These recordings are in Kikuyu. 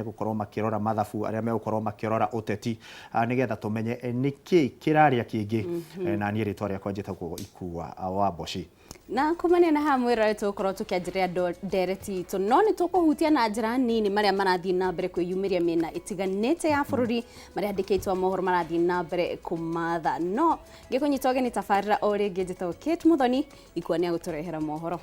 megũkorwo makĩrora mathabu, arĩa megũkorwo makĩrora ũteti, nĩgetha tũmenye nĩkĩ kĩrarĩa kĩngĩ. Na niĩ rĩtwa rĩakwa njĩtagwo Ikua wa Mboci. Na kumania na haha mwĩrore tũgũkorwo tũkĩanjĩrĩra ndereti itũ, no nĩ tũkũhutia na njĩra nini marĩa marathiĩ na mbere kwĩyumĩria mĩena ĩtiganĩte ya bũrũri, marĩa andĩkĩtwo mohoro marathiĩ na mbere kũmatha. No ngĩkũnyita ũgeni tabarĩra o rĩngĩ, njĩtagwo Kate Muthoni, Ikua nĩ agũtũrehera mohoro.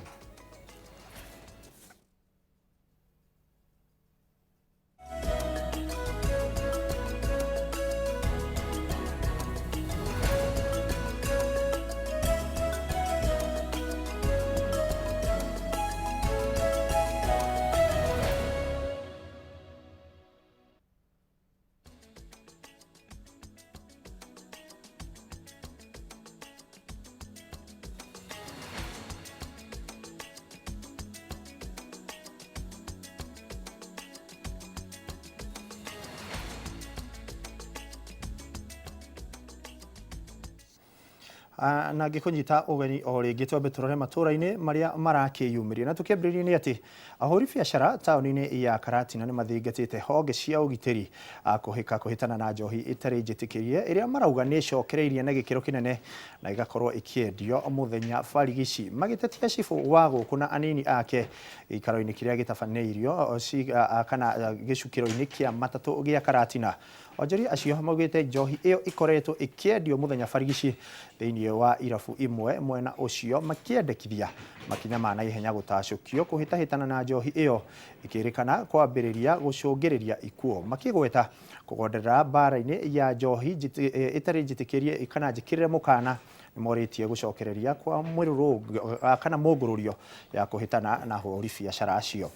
Na ngĩkũnyita ũgeni o rĩngĩ, twambe tũrore matũra-inĩ marĩa marakĩyumĩria, na tũkĩambĩrĩria nĩ atĩ ahũri biacara taũni-inĩ ya Karatina nĩ mathingatĩte honge cia ũgitĩri kũhĩka kũhĩtana na njohi ĩtarĩ njĩtĩkĩrie ĩrĩa marauga nĩ ĩcokereirie na gĩkĩro kĩnene na ĩgakorwo ĩkĩendio mũthenya barigici, magĩtetia cibũ wa gũkũ na anini ake gĩikaro-inĩ kĩrĩa gĩtabanĩirio kana gĩcukĩro-inĩ kĩa matatũ gĩa Karatina. Onjoria acio maugĩte njohi ĩyo ĩkoretwo ĩkĩendio mũthenya barigici thĩinĩ wa irabu imwe mwena ũcio, makĩendekithia makinya ma naihenya gũtacũkio kũhĩtahĩtana na njohi ĩyo ĩkĩrĩkana kwambĩrĩria gũcũngĩrĩria ikuũ, makĩgweta kũgonderera mbara-inĩ ya njohi ĩtarĩ njĩtĩkĩrie kana njĩkĩrĩre mũkana. Nĩmorĩtie gũcokereria kwa mwĩrũrũngo kana mũngũrũrio ya kũhĩtana na ahũri biacara acio.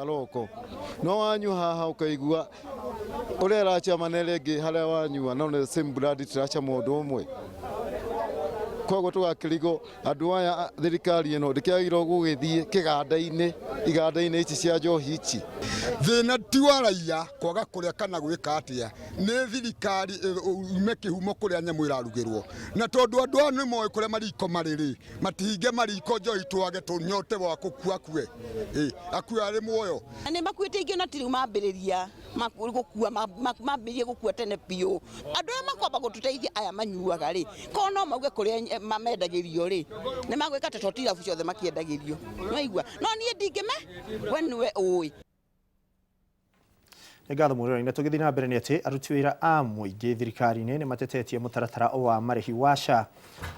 Roko no wanyua haha ũkaigua ũrĩa ĩracama na ĩrĩa ĩngĩ harĩa wanyua no nĩ same brand, tiracama ũndũ ũmwe. Koguo tũgakĩrigwo andũ aya, thirikari ĩno ndĩkĩagĩrĩirwo gũgĩthiĩ kĩganda-inĩ, iganda-inĩ ici cia njohi ici. Thĩna ti wa raia kwaga kũrĩa kana gwĩka atĩa, nĩ thirikari yume kĩhumo kũrĩa nyamũ ĩrarugĩrwo. Na tondũ andũ aya nĩ moĩ kũrĩa mariko marĩ rĩ, matihinge mariko njohi twage tũnyote wa gũkua akue, akue arĩ muoyo. Na nĩ makuĩte aingĩ na ti rĩu mambĩrĩria gũkua, mambĩrĩrie gũkua tene biũ. Andũ aya makwamba gũtũteithia aya manyuaga rĩ, korwo no mauge kũrĩa mamendagĩrio rĩ, nĩ magwĩka atĩa tondũ ti irabu ciothe makĩendagĩrio, nĩwaigua? No niĩ ndingĩme, we nĩwe ũĩ. Nĩ ngatho mwĩroreri. Na tũgĩthiĩ na mbere nĩ atĩ aruti wĩra a mũingĩ thirikari-inĩ nĩ matetetie mũtaratara wa marĩhi wa SHA,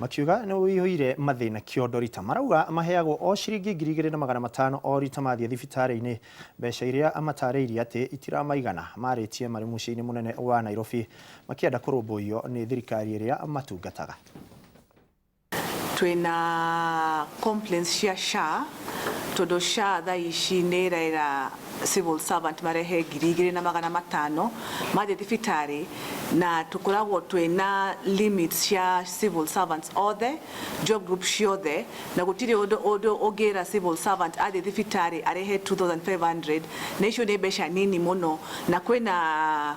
makiuga nĩ ũiyũire mathĩna kĩondo rita. Marauga maheagwo o ciringi 2500 o rita mathiĩ thibitarĩ-inĩ, mbeca iria matarĩirie atĩ itiramaigana. Marĩtie marĩ mũciĩ-inĩ mũnene wa Nairobi makĩenda kũrũmbũiyo nĩ thirikari ĩrĩa matungataga. Twĩna complaints cia SHA tondũ SHA thaa ici nĩ ĩrera civil servant marehe 2500 mathiĩ thibitarĩ, na tũkoragwo twĩna limits cia civil servants othe, job group ciothe, na gũtirĩ ũndũ ũndũ ũngĩra civil servant athiĩ thibitarĩ arehe 2500, na icio nĩ mbeca nini mũno, na kwĩna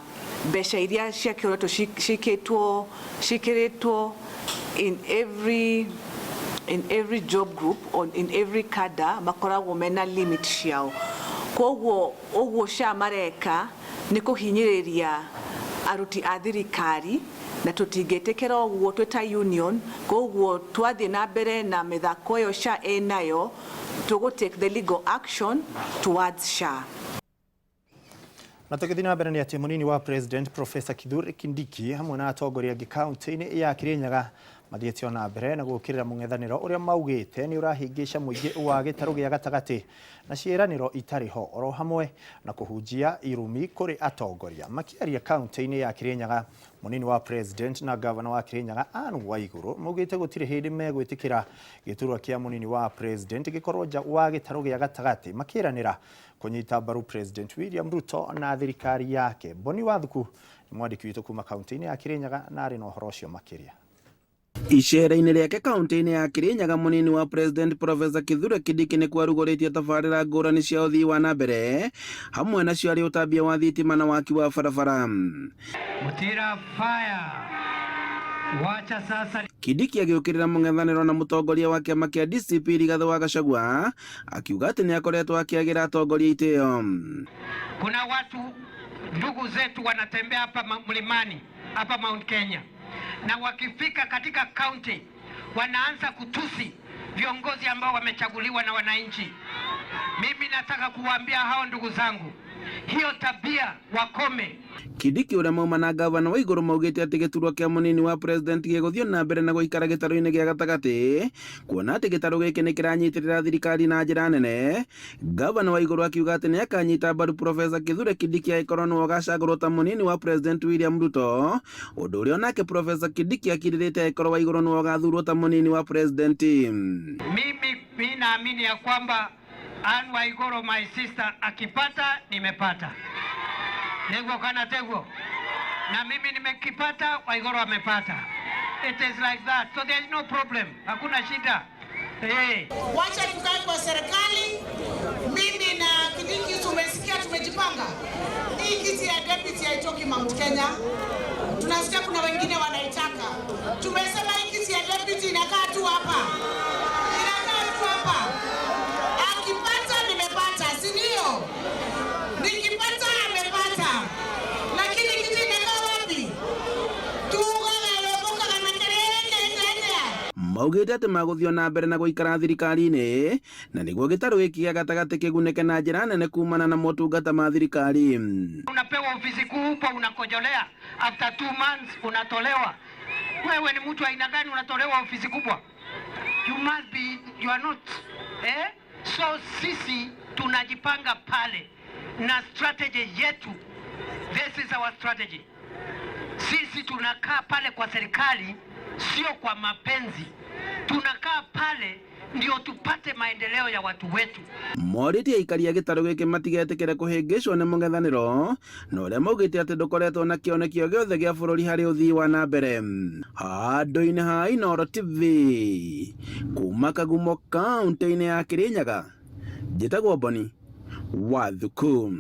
mbeca iria ciakĩoretwo cikĩtwo cikĩrĩtwo in every job group or in every cadre, makoragwo mena limit ciao. Koguo ũguo SHA mareka nĩ kũhinyĩrĩria aruti a thirikari, na tũtingĩtĩkĩra ũguo twĩ ta union. Koguo twathiĩ na mbere na mĩthako ĩyo SHA ĩnayo, tũgũ take the legal action towards SHA. Na tũgĩthiĩ na mbere nĩ atĩ mũnini wa President Professor Kithure Kindiki hamwe na atongoria angĩ kaunti-inĩ ya Kirinyaga mathiĩte o na mbere na gũũkĩrĩra mũng'ethanĩro ũrĩa maugĩte nĩ ũrahĩngĩca mũingĩ wa gĩtarũ gĩa gatagatĩ na ciĩranĩro itarĩ ho, oro hamwe na kũhunjia irumi kũrĩ atongoria. Makĩaria kaunti-inĩ ya Kirinyaga, mũnini wa President na gavana wa Kirinyaga Anne Waigũrũ maugĩte gũtirĩ hĩndĩ megwĩtĩkĩra gĩturwa kĩa mũnini wa President gĩkorwo nja wa gĩtarũ gĩa gatagatĩ, makĩranĩra kũnyita mbaru President William Ruto na thirikari yake. Boni Wathuku nĩ mwandĩki witũ kuma kaunti-inĩ ya Kirinyaga na arĩ na ũhoro ũcio makĩria. Icera-inĩ rĩake kaunti-inĩ ya Kirinyaga, mũnini wa President Professor Kithure Kindiki nĩ kwarugũrĩtie tabarĩra ngũrani cia ũthii wa na mbere, hamwe nacio arĩ ũtambia wa thitima na waki wa barabara. Mutira fire. Wacha sasa. Kindiki agĩũkĩrĩra mũng'ethanĩro na mũtongoria wa kĩama kĩa DCP Rigathĩ wa Gachagua akiuga atĩ nĩ akoretwo akĩagĩra atongoria itĩo. Kuna watu ndugu zetu wanatembea hapa mlimani hapa Mount Kenya, na wakifika katika county wanaanza kutusi viongozi ambao wamechaguliwa na wananchi. Mimi nataka kuwaambia hao ndugu zangu, hiyo tabia wakome. Kindiki ũrĩa mauma na gavana Waiguru maugĩte atĩ gĩturwa kĩa mũnini wa president gĩgũthiĩ na mbere na gũikara gĩtarũ-inĩ gĩa gatagatĩ kuona atĩ gĩtarũ gĩkĩ nĩ kĩranyitĩrĩra thirikari na njĩra nene. Gavana Waiguru akiuga atĩ nĩ akanyita mbaru Profesa Kithure Kindiki angĩkorwo nĩwe ũgacagũrwo ta mũnini wa president William Ruto, ũndũ ũrĩa onake Profesa Kindiki akirĩrĩte angĩkorwo Waiguru nĩwe ũgathurwo ta mũnini wa president. Mimi naamini ya kwamba Anne Waiguru my sister akipata nimepata. Neguo kana teguo. Na mimi nimekipata, Waiguru amepata. It is like that. So there is no problem. Hakuna shida. Hey. Wacha tukae kwa serikali. Mimi na Kindiki tumesikia, tumejipanga. Hii kiti ya deputy haitoki Mount Kenya. Tunasikia kuna wengine wanaitaka. Tumesema hii kiti ya deputy inakaa tu hapa, inakaa tu hapa. Akipata nimepata, si ndio? Nikipata amepata, lakini kiti inakaa wapi? Tugaga kana kereke. Maugĩte atĩ magũthiĩ na mbere na gũikara thirikari-inĩ na nĩguo gĩtarũ gĩkĩ gĩa gatagatĩ kĩgunĩke na njĩra nene kumana na motungata ma thirikari. Unapewa ofisi kubwa unakojolea, after 2 months unatolewa. Wewe ni mtu aina gani unatolewa ofisi kubwa? You must be, you are not, eh? So sisi tunajipanga pale na strategy yetu. This is our strategy. Sisi tunakaa pale kwa serikali, sio kwa mapenzi. Tunakaa pale ndio tupate maendeleo ya watu wetu. Morĩtie aikari a gĩtarũ gĩkĩ matigetĩkĩre kũhĩngĩcwo nĩ mũng'ethanĩro na ũrĩa maugĩte atĩ ndũkoretwo na kĩoneki o gĩothe gĩa bũrũri harĩ ũthii wa na mbere. Handũ-inĩ ha Inooro TV kuma Kagumo kaũntĩ-inĩ ya Kĩrĩnyaga, njĩtagwo Boni Wathuku.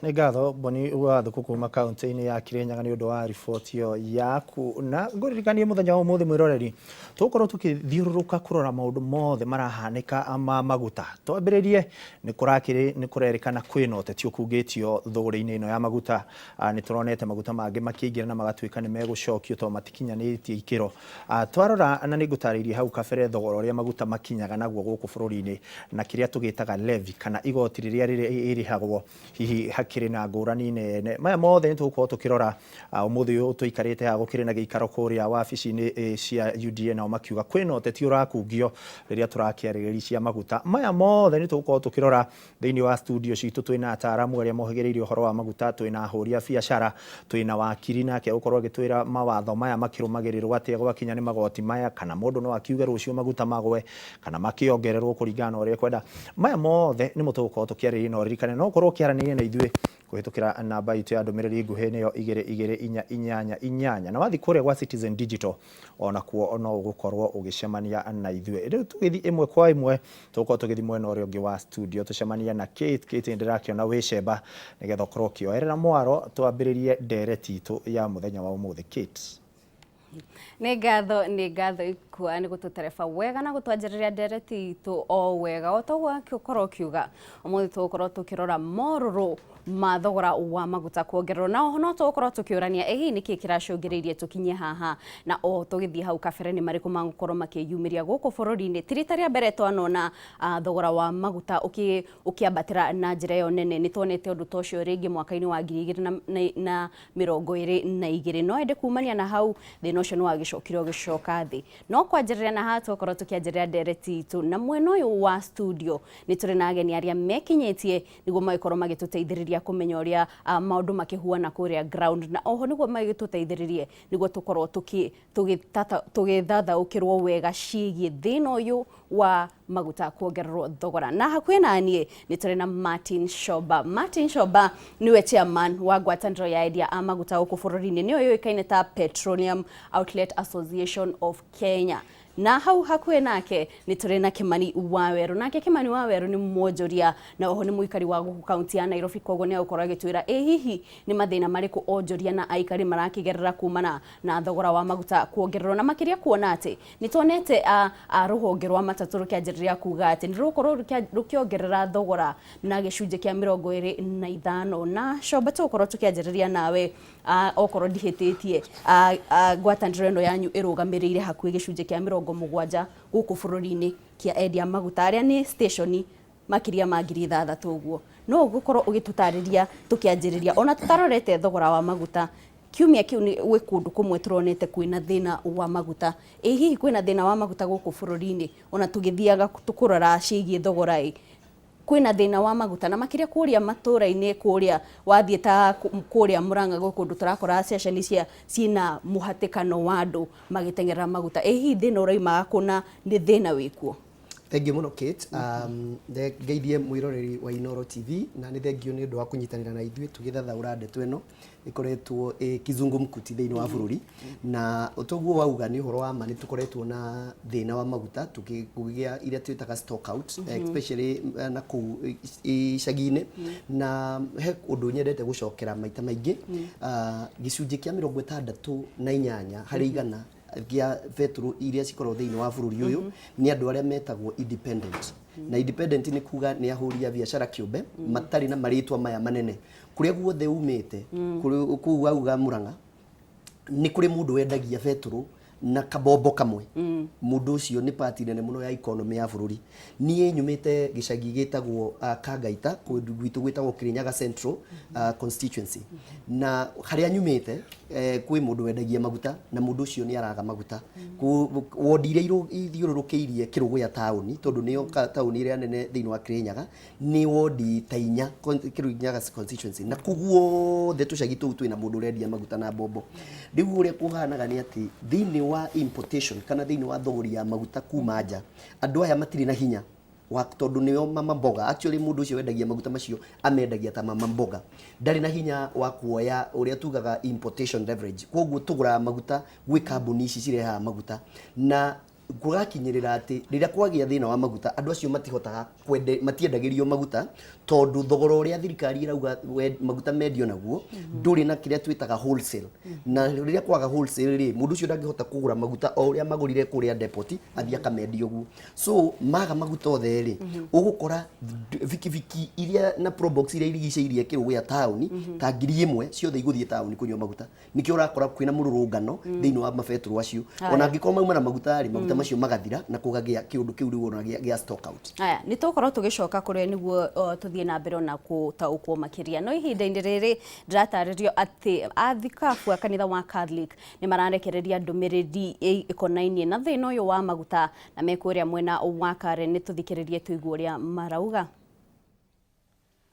Nĩ ngatho Boni wa Thuku kuma kaunti-inĩ ya Kirinyaga nĩ ũndũ wa riboti ĩyo yaku. Na ngũririkanie mũthenya wa ũmũthĩ, mwĩroreri, tũgũkorwo tũkĩthiũrũrũka kũrora maũndũ mothe marahanĩka ma maguta. Twambĩrĩrie nĩ kũrakĩrĩ nĩ kũrerĩkana kwĩna ũteti ũkungĩtio thũgũrĩ-inĩ ĩno ya maguta. Nĩ tũronete maguta mangĩ makĩingĩra na magatuĩka nĩ megũcokio tondũ matikinyanĩtie ikĩro. Twarora na nĩ ngũtarĩirie hau kabere thogora ũrĩa maguta makinyaga naguo gũkũ bũrũri-inĩ na kĩrĩa tũgĩtaga levy kana igoti rĩrĩa rĩrĩhagwo hihi hakĩrĩ na ngũrani nene. Maya mothe nĩ tũgũkorwo tũkĩrora. Ũmũthĩ ũyũ tũikarĩte haha gũkĩrĩ na gĩikaro kũrĩa wabici-inĩ cia UDA, nao makiuga kwĩna ũteti ũrakungio rĩrĩa tũrakĩarĩrĩria cia maguta. Maya mothe nĩ tũgũkorwo tũkĩrora thĩinĩ wa studio citũ. Twĩna ataaramu arĩa mohĩgĩrĩire ũhoro wa maguta, twĩna ahũri a biacara, twĩna wakiri nake ũkorwo agĩtwĩra mawatho maya makĩrũmagĩrĩrwo atĩa gwakinya nĩ magoti maya, kana mũndũ no akiuge rũciũ maguta magwe kana makĩongererwo kũringana na ũrĩa ekwenda. Maya mothe nĩmo tũgũkorwo tũkĩarĩrĩria, na ũririkane no ũkorwo ũkĩaranĩria na ithuĩ kũhĩtũkĩra namba itũ ya ndũmĩrĩri nguhĩ, nĩyo 22488, na wathiĩ kũrĩa gwa Citizen Digital onakuo no ũgũkorwo ũgĩcemania na ithuĩ. Rĩu tũgĩthiĩ ĩmwe kwa ĩmwe, tũgũkorwo tũgĩthiĩ mwena ũrĩa ũngĩ wa studio tũcemanie na Kate. Kate, nĩndĩrakĩona wĩ cemba nĩgetha ũkorwo ũkĩoerera mwaro twambĩrĩrie ndereti itũ ya mũthenya wa ũmũthĩ. Kate. Nĩ ngatho, nĩ ngatho Ikua nĩ gũtũtereba wega na gũtwanjĩrĩria ndereti itũ o wega. O toguo ũkorwo ũkiuga, ũmũthĩ tũgũkorwo tũkĩrora morũrũ ma thogora wa maguta kuongererwo, na oho no tũgũkorwo tũkĩũrania ĩ hihi nĩkĩ kĩracũngĩrĩirie tũkinye haha, na o tũgĩthiĩ hau kabere nĩ marĩkũ magũkorwo makĩyumĩria gũkũ bũrũri-inĩ. Ti rita rĩa mbere twanona thogora wa maguta ũkĩambatĩra na njĩra ĩyo nene. Nĩ tuonete ũndũ ta ũcio rĩngĩ mwaka-inĩ wa 2022, no ĩndĩ kumania na hau thĩna ũcio nĩ wagĩcokire ũgĩcoka thĩ. No kwanjĩrĩria na haha tũgũkorwo tũkĩanjĩrĩria ndereti itũ, na mwena ũyũ wa studio nĩ tũrĩ na ageni arĩa mekinyĩtie nĩguo magĩkorwo magĩtũteithĩrĩria kũmenya ũrĩa maũndũ makĩhuana kũrĩa ground, na oho nĩguo magĩtũteithĩrĩrie nĩguo tũkorwo tũgĩthathaũkĩrwo wega ciĩgiĩ thĩna ũyũ wa maguta kuongererwo thogora. Na hakuhĩ na niĩ nĩ tũrĩ na Martin Shoba. Martin Shoba nĩwe chairman wa ngwatanĩro ya endia a maguta gũkũ bũrũri-inĩ, nĩyo yũĩkaine ta Petroleum Outlet Association of Kenya. Na hau hakuhĩ nake nĩ tũrĩ na Kimani Waweru. Nake Kimani Waweru nĩ mwonjoria na oho nĩ mũikari wa gũkũ kaunti ya Nairobi, koguo nĩ egũkorwo agĩtwĩra ĩ hihi nĩ mathĩna marĩkũ onjoria na aikari marakĩgerera kumana na thogora wa maguta kuongererwo, na makĩria kuona atĩ nĩ tuonete rũhonge rwa matatũ rũkĩanjĩrĩria kuga atĩ nĩ rũgũkorwo rũkĩongerera thogora na gĩcunjĩ kĩa 25. Na Comba, tũgũkorwo tũkĩanjĩrĩria nawe, okorwo ndihĩtĩtie, ngwatanĩro ĩno yanyu ĩrũgamĩrĩire hakuhĩ gĩcunjĩ kĩa 70 gũkũ bũrũri-inĩ kĩa endia maguta arĩa nĩ station makĩria ma 6000 ũguo. No ũgũkorwo ũgĩtũtarĩria tũkĩanjĩrĩria, ona tũtarorete thogora wa maguta, kiumia kĩu nĩ gwĩ kũndũ kũmwe tũronete kwĩna thĩna wa maguta. Ĩ hihi kwĩna thĩna wa maguta gũkũ bũrũri-inĩ? Ona tũgĩthiaga kũrora ciĩgiĩ thogora, ĩ kwĩna thĩna wa maguta, na makĩria kũrĩa matũra-inĩ, kũrĩa wathiĩ ta kũrĩa Murang'a, gwĩ kũndũ tũrakora ceceni cia ciĩna mũhatĩkano wa andũ magĩteng'erera maguta. Ĩ hihi thĩna ũraumaga kũ na nĩ thĩna wĩkuo? Thengiũ mũno, Kate. Ngeithie mwĩroreri wa Inooro TV, na nĩ thengio nĩ ũndũ wa kũnyitanĩra na ithuĩ tũgĩthathaũra ndeto ĩno ĩkoretwo ĩ kizungumkuti thĩinĩ wa bũrũri. Na toguo wauga, nĩ ũhoro wa ma, nĩ tũkoretwo na thĩna wa maguta, tũkĩgĩa iria twĩtaga stock out, especially na kũu icagi-inĩ. Na he ũndũ nyendete gũcokera maita maingĩ, gĩcunjĩ kĩa 68% gĩa betũrũ iria cikoragwo thĩinĩ wa bũrũri ũyũ nĩ andũ arĩa metagwo independent. Na independent nĩ kuga nĩ ahũri a biacara kĩũmbe matarĩ na marĩtwa maya manene. Kũrĩa guothe umĩte kũu wauga Murang'a, nĩ kũrĩ mũndũ wendagia betũrũ na kabombo kamwe. Mũndũ ũcio nĩ part nene mũno ya economy ya bũrũri. Niĩ nyumĩte gĩcagi gĩtagwo Kangaita, kũndũ gwitũ gwĩtagwo Kirinyaga Central constituency, na harĩa nyumĩte kwĩ mũndũ wendagia maguta, na mũndũ ũcio nĩ araga maguta. Wondi iria ithiũrũrũkĩirie Kĩrũgũya taũni, tondũ nĩyo taũni ĩrĩa nene thĩinĩ wa Kirinyaga, nĩ wondi ta inya Kirinyaga constituency, na kũu guothe tũcagi tũu twĩna mũndũ ũrendia maguta na mbombo. Rĩu ũrĩa kũhanaga nĩ atĩ thĩinĩ wa importation kana thĩinĩ wa thogori ya maguta kuma nja, andũ aya matirĩ na hinya wa, tondũ nĩo mama mboga. Actually, mũndũ ũcio wendagia maguta macio amendagia ta mama mboga, ndarĩ na hinya wa kuoya ũrĩa tugaga importation leverage. Koguo tũgũraga maguta gwĩ kambuni ici cirehaga maguta, na kũgakinyĩrĩra atĩ rĩrĩa kwagĩa thĩna wa maguta, andũ acio matihotaga kwende, matiendagĩrio maguta, tondũ thogora ũrĩa thirikari ĩrauga maguta mendio naguo ndũrĩ na kĩrĩa twĩtaga wholesale. Na rĩrĩa kwaga wholesale rĩ, mũndũ ũcio ndangĩhota kũgũra maguta o ũrĩa magũrire kũrĩa depot athiĩ akamendia ũguo. So maga maguta othe rĩ, ũgũkora bikibiki iria na probox iria irigicĩirie Kĩrũgũya taũni ta 1000 ciothe igũthiĩ taũni kũnyua maguta. Nĩkĩo ũrakora kwĩna mũrũrũngano thĩinĩ wa mabetũrũ acio. Ona angĩkorwo mauma na maguta rĩ, maguta macio magathira na kũgagĩa kĩũndũ kĩu rĩu wona gĩa stock out. Aya, nĩ tũgũkorwo tũgĩcoka kũrĩa nĩguo tũthiĩ na mbere ona gũtaũkwo makĩria, no ihinda-inĩ rĩrĩ ndĩratarĩrio atĩ athikabu a kanitha wa Catholic nĩ mararekereria ndũmĩrĩri ĩkonainie na thĩna ũyũ wa maguta, na mekũrĩa mwena wa Karen. Nĩ tũthikĩrĩrie tũigue ũrĩa marauga.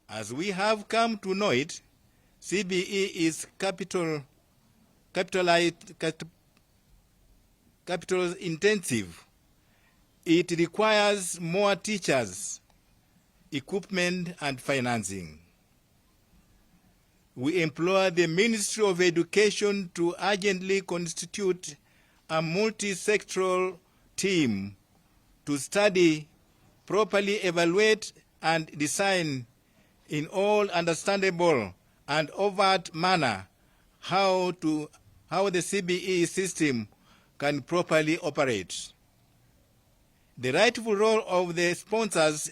As we have come to know it, CBE is capital intensive. It requires more teachers, equipment, and financing. We implore the Ministry of Education to urgently constitute a multi-sectoral team to study, properly evaluate, and design in all understandable and overt manner how the CBE system can properly operate. The rightful role of the sponsors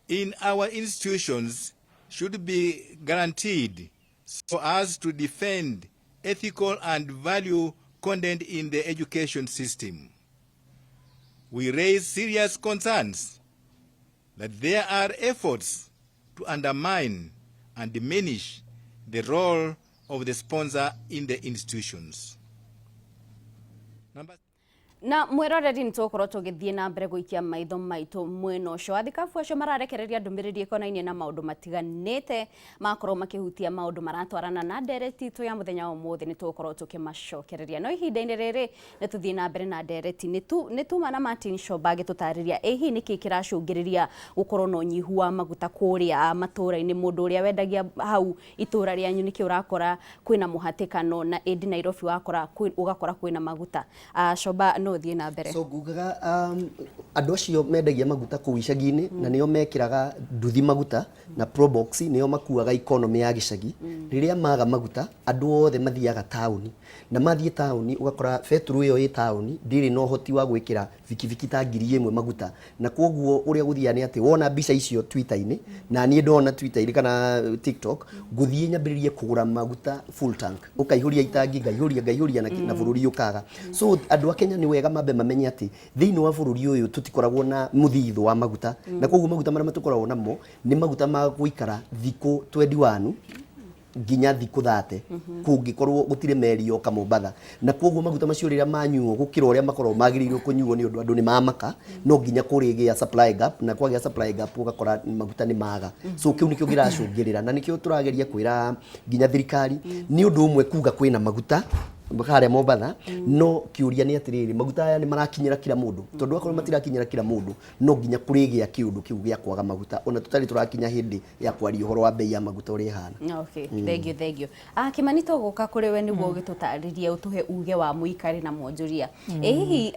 in our institutions should be guaranteed so as to defend ethical and value content in the education system. We raise serious concerns that there are efforts to undermine and diminish the role of the sponsor in the institutions. Number Na mwĩroreri, nĩ tũgũkorwo tũgĩthiĩ na mbere gũikia maitho maitũ mwena ũcio. Athikabu acio mararekereria ndũmĩrĩri ĩkonainie na maũndũ matiganĩte makorwo makĩhutia maũndũ maratwarana na ndereti itũ ya mũthenya wa ũmũthĩ. Nĩ tũgũkorwo tũkĩmacokereria, no ihinda-inĩ rĩrĩ nĩ tũthiĩ na mbere na ndereti. Nĩ tuma na Martin Shomba agĩtũtarĩria ĩ hihi nĩkĩ kĩracũngĩrĩria gũkorwo na ũnyihu wa maguta kũrĩa matũra-inĩ. Mũndũ ũrĩa wendagia hau itũra rĩanyu, nĩkĩ ũrakora kwĩna mũhatĩkano, na ĩndĩ Nairobi wakora ũgakora kwĩna maguta? Shomba, no No ũthiĩ na mbere. So ngugaga andũ acio mendagia maguta kũu icagi-inĩ na nĩo mekĩraga nduthi maguta na probox, nĩo makuaga economy ya gĩcagi. Rĩrĩa maga maguta, andũ othe mathiaga taũni, na mathiĩ taũni ũgakora betũrũ ĩyo ĩ taũni ndĩrĩ na ũhoti wa gwĩkĩra bikibiki ta 1000 maguta. Na kwoguo ũrĩa gũthiaga nĩ atĩ wona mbica icio Twitter-inĩ, na niĩ ndona Twitter-inĩ kana TikTok, ngũthiĩ nyambĩrĩrie kũgũra maguta full tank, ũkaihũria itangi, ngaihũria ngaihũria, na bũrũri ũkaga. So andũ a Kenya nĩ wega mambe mamenye atĩ thĩinĩ wa bũrũri ũyũ tũtikoragwo na mũthithũ wa maguta, na koguo maguta marĩa tũkoragwo namo nĩ maguta ma gũikara thikũ 21 nginya thikũ 30 kũngĩkorwo gũtirĩ meri yoka Mombatha. Na koguo maguta macio rĩrĩa manyuo gũkĩra ũrĩa makoragwo magĩrĩirwo kũnyuo nĩ ũndũ andũ nĩ mamaka, no nginya kũrĩgĩa supply gap, na kwagĩa supply gap ũgakora maguta nĩ maga. So kĩu nĩkĩo kĩracũngĩrĩra, na nĩkĩo tũrageria kwĩra nginya thirikari nĩ ũndũ ũmwe kuga kwĩna maguta harĩa Mombatha, no kĩũria nĩ atĩrĩrĩ, maguta aya nĩ marakinyĩra kila mũndũ? Tondũ akorwo matirakinyĩra kila mũndũ, no nginya kũrĩgĩa kĩũndũ kĩu gĩa kwaga maguta, ona tũtarĩ tũrakinya hĩndĩ ya kwaria ũhoro wa bei ya maguta ũrĩa ĩhana. Okay, thank you, thank you. Kimani, tũgũka kũrĩ we nĩguo ũgĩtũtarĩrie, ũtũhe uge wa mũikari na mwonjoria. Ĩ hihi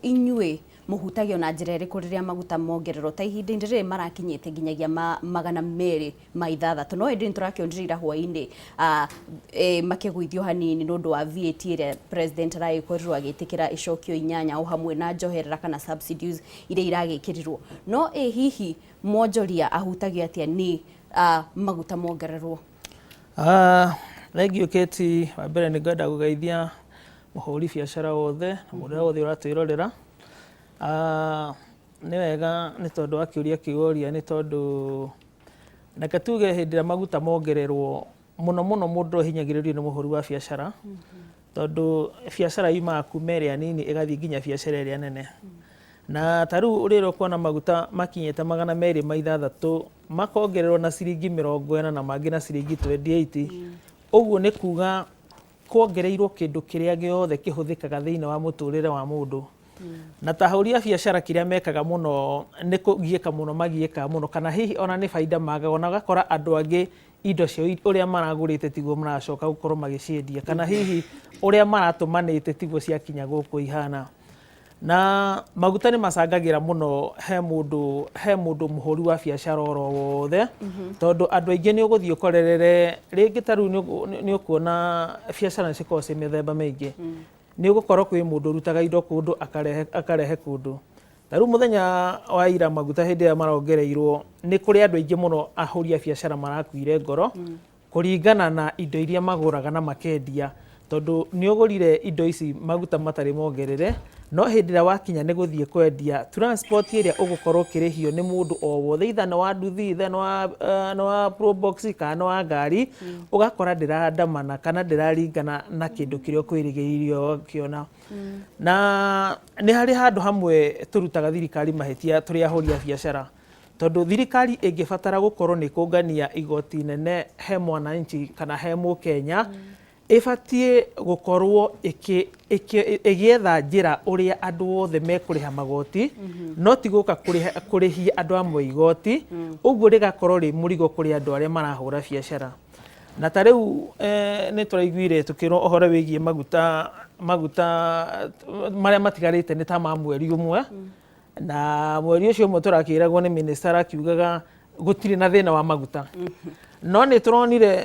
inyuĩ mũhutagio na njĩra ĩrĩkũ rĩrĩa maguta mongererwo, ta ihinda-inĩ rĩrĩ marakinyĩte nginyagia 206, no ĩndĩ nĩtũrakĩonire ira hwaĩ-inĩ makĩgũithio hanini nĩ ũndũ wa VAT ĩrĩa president aragĩkorirwo agĩtĩkĩra ĩcokio 8 o hamwe na njoherera kana subsidies iria iragĩkĩrirwo. No ĩ hihi mwonjoria ahutagio atĩa nĩ maguta mongererwo? Thank you, Kate. Wa mbere nĩ ngwenda gũgeithia mũhũri biacara wothe na mũndũ ũrĩa wothe ũratwĩrorera. Nĩ wega nĩ tondũ wa kĩũria kĩu woria, nĩ tondũ reke tuge hĩndĩ ĩrĩa maguta mongererwo mũno mũno, mũndũ ũhinyagĩrĩrio nĩ mũhũri wa biacara, tondũ biacara yumaga kuma ĩrĩa nini ĩgathiĩ nginya biacara ĩrĩa nene. Na ta rĩu rĩrĩa ũkuona maguta makinyĩte 206, makongererwo na ciringi 40 na mangĩ na ciringi 28, ũguo nĩ kuga kuongereirwo kĩndũ kĩrĩa gĩothe kĩhũthĩkaga thĩinĩ wa mũtũrĩre wa mũndũ. Na ta ahũri a biacara, kĩrĩa mekaga mũno nĩ kũgiĩka mũno, magiĩkaga mũno, kana hihi ona nĩ baida magaga, ona ũgakora andũ angĩ indo ciao ũrĩa maragũrĩte tiguo maracoka gũkorwo magĩciendia, kana hihi ũrĩa maratũmanĩte tiguo ciakinya gũkũ ihana. Na maguta nĩ macangagĩra mũno he mũndũ mũhũri wa biacara oro wothe, tondũ andũ aingĩ nĩ ũgũthiĩ ũkorerere rĩngĩ. Ta rĩu nĩ ũkuona biacara nĩ cikoragwo ciĩ mĩthemba mĩingĩ. Nĩ ũgũkorwo kwĩ mũndũ ũrutaga indo kũndũ akarehe kũndũ. Ta rĩu mũthenya wa ira, maguta hĩndĩ ĩrĩa marongereirwo, nĩ kũrĩ andũ aingĩ mũno ahũri a biacara marakuire ngoro kũringana na indo iria magũraga na makendia, tondũ nĩ ũgũrire indo ici maguta matarĩ mongerere, no hĩndĩ ĩrĩa wakinya nĩ gũthiĩ kwendia, transport ĩrĩa ũgũkorwo ũkĩrĩhio nĩ mũndũ o wothe, either nĩ wa nduthi, either nĩ wa probox kana nĩ wa ngari, ũgakora ndĩrandamana kana ndĩraringana na kĩndũ kĩrĩa ũkwĩrĩgĩrĩire ũgakĩona. Na nĩ harĩ handũ hamwe tũrutaga thirikari mahĩtia tũrĩ ahũri a biacara, tondũ thirikari ĩngĩbatara gũkorwo nĩ kũngania igoti nene he mwananchi kana he mũkenya, ĩbatiĩ gũkorwo ĩgĩetha njĩra ũrĩa andũ othe mekũrĩha magoti, no ti gũka kũrĩhia andũ amwe igoti, ũguo rĩgakorwo rĩ mũrigo kũrĩ andũ arĩa marahũra biacara. Na ta rĩu nĩ tũraiguire tũkĩrwo ũhoro wĩgiĩ maguta marĩa matigarĩte nĩ ta ma mweri ũmwe, na mweri ũcio ũmwe tũrakĩragwo nĩ minister akiugaga gũtirĩ na thĩna wa maguta, no nĩ tũronire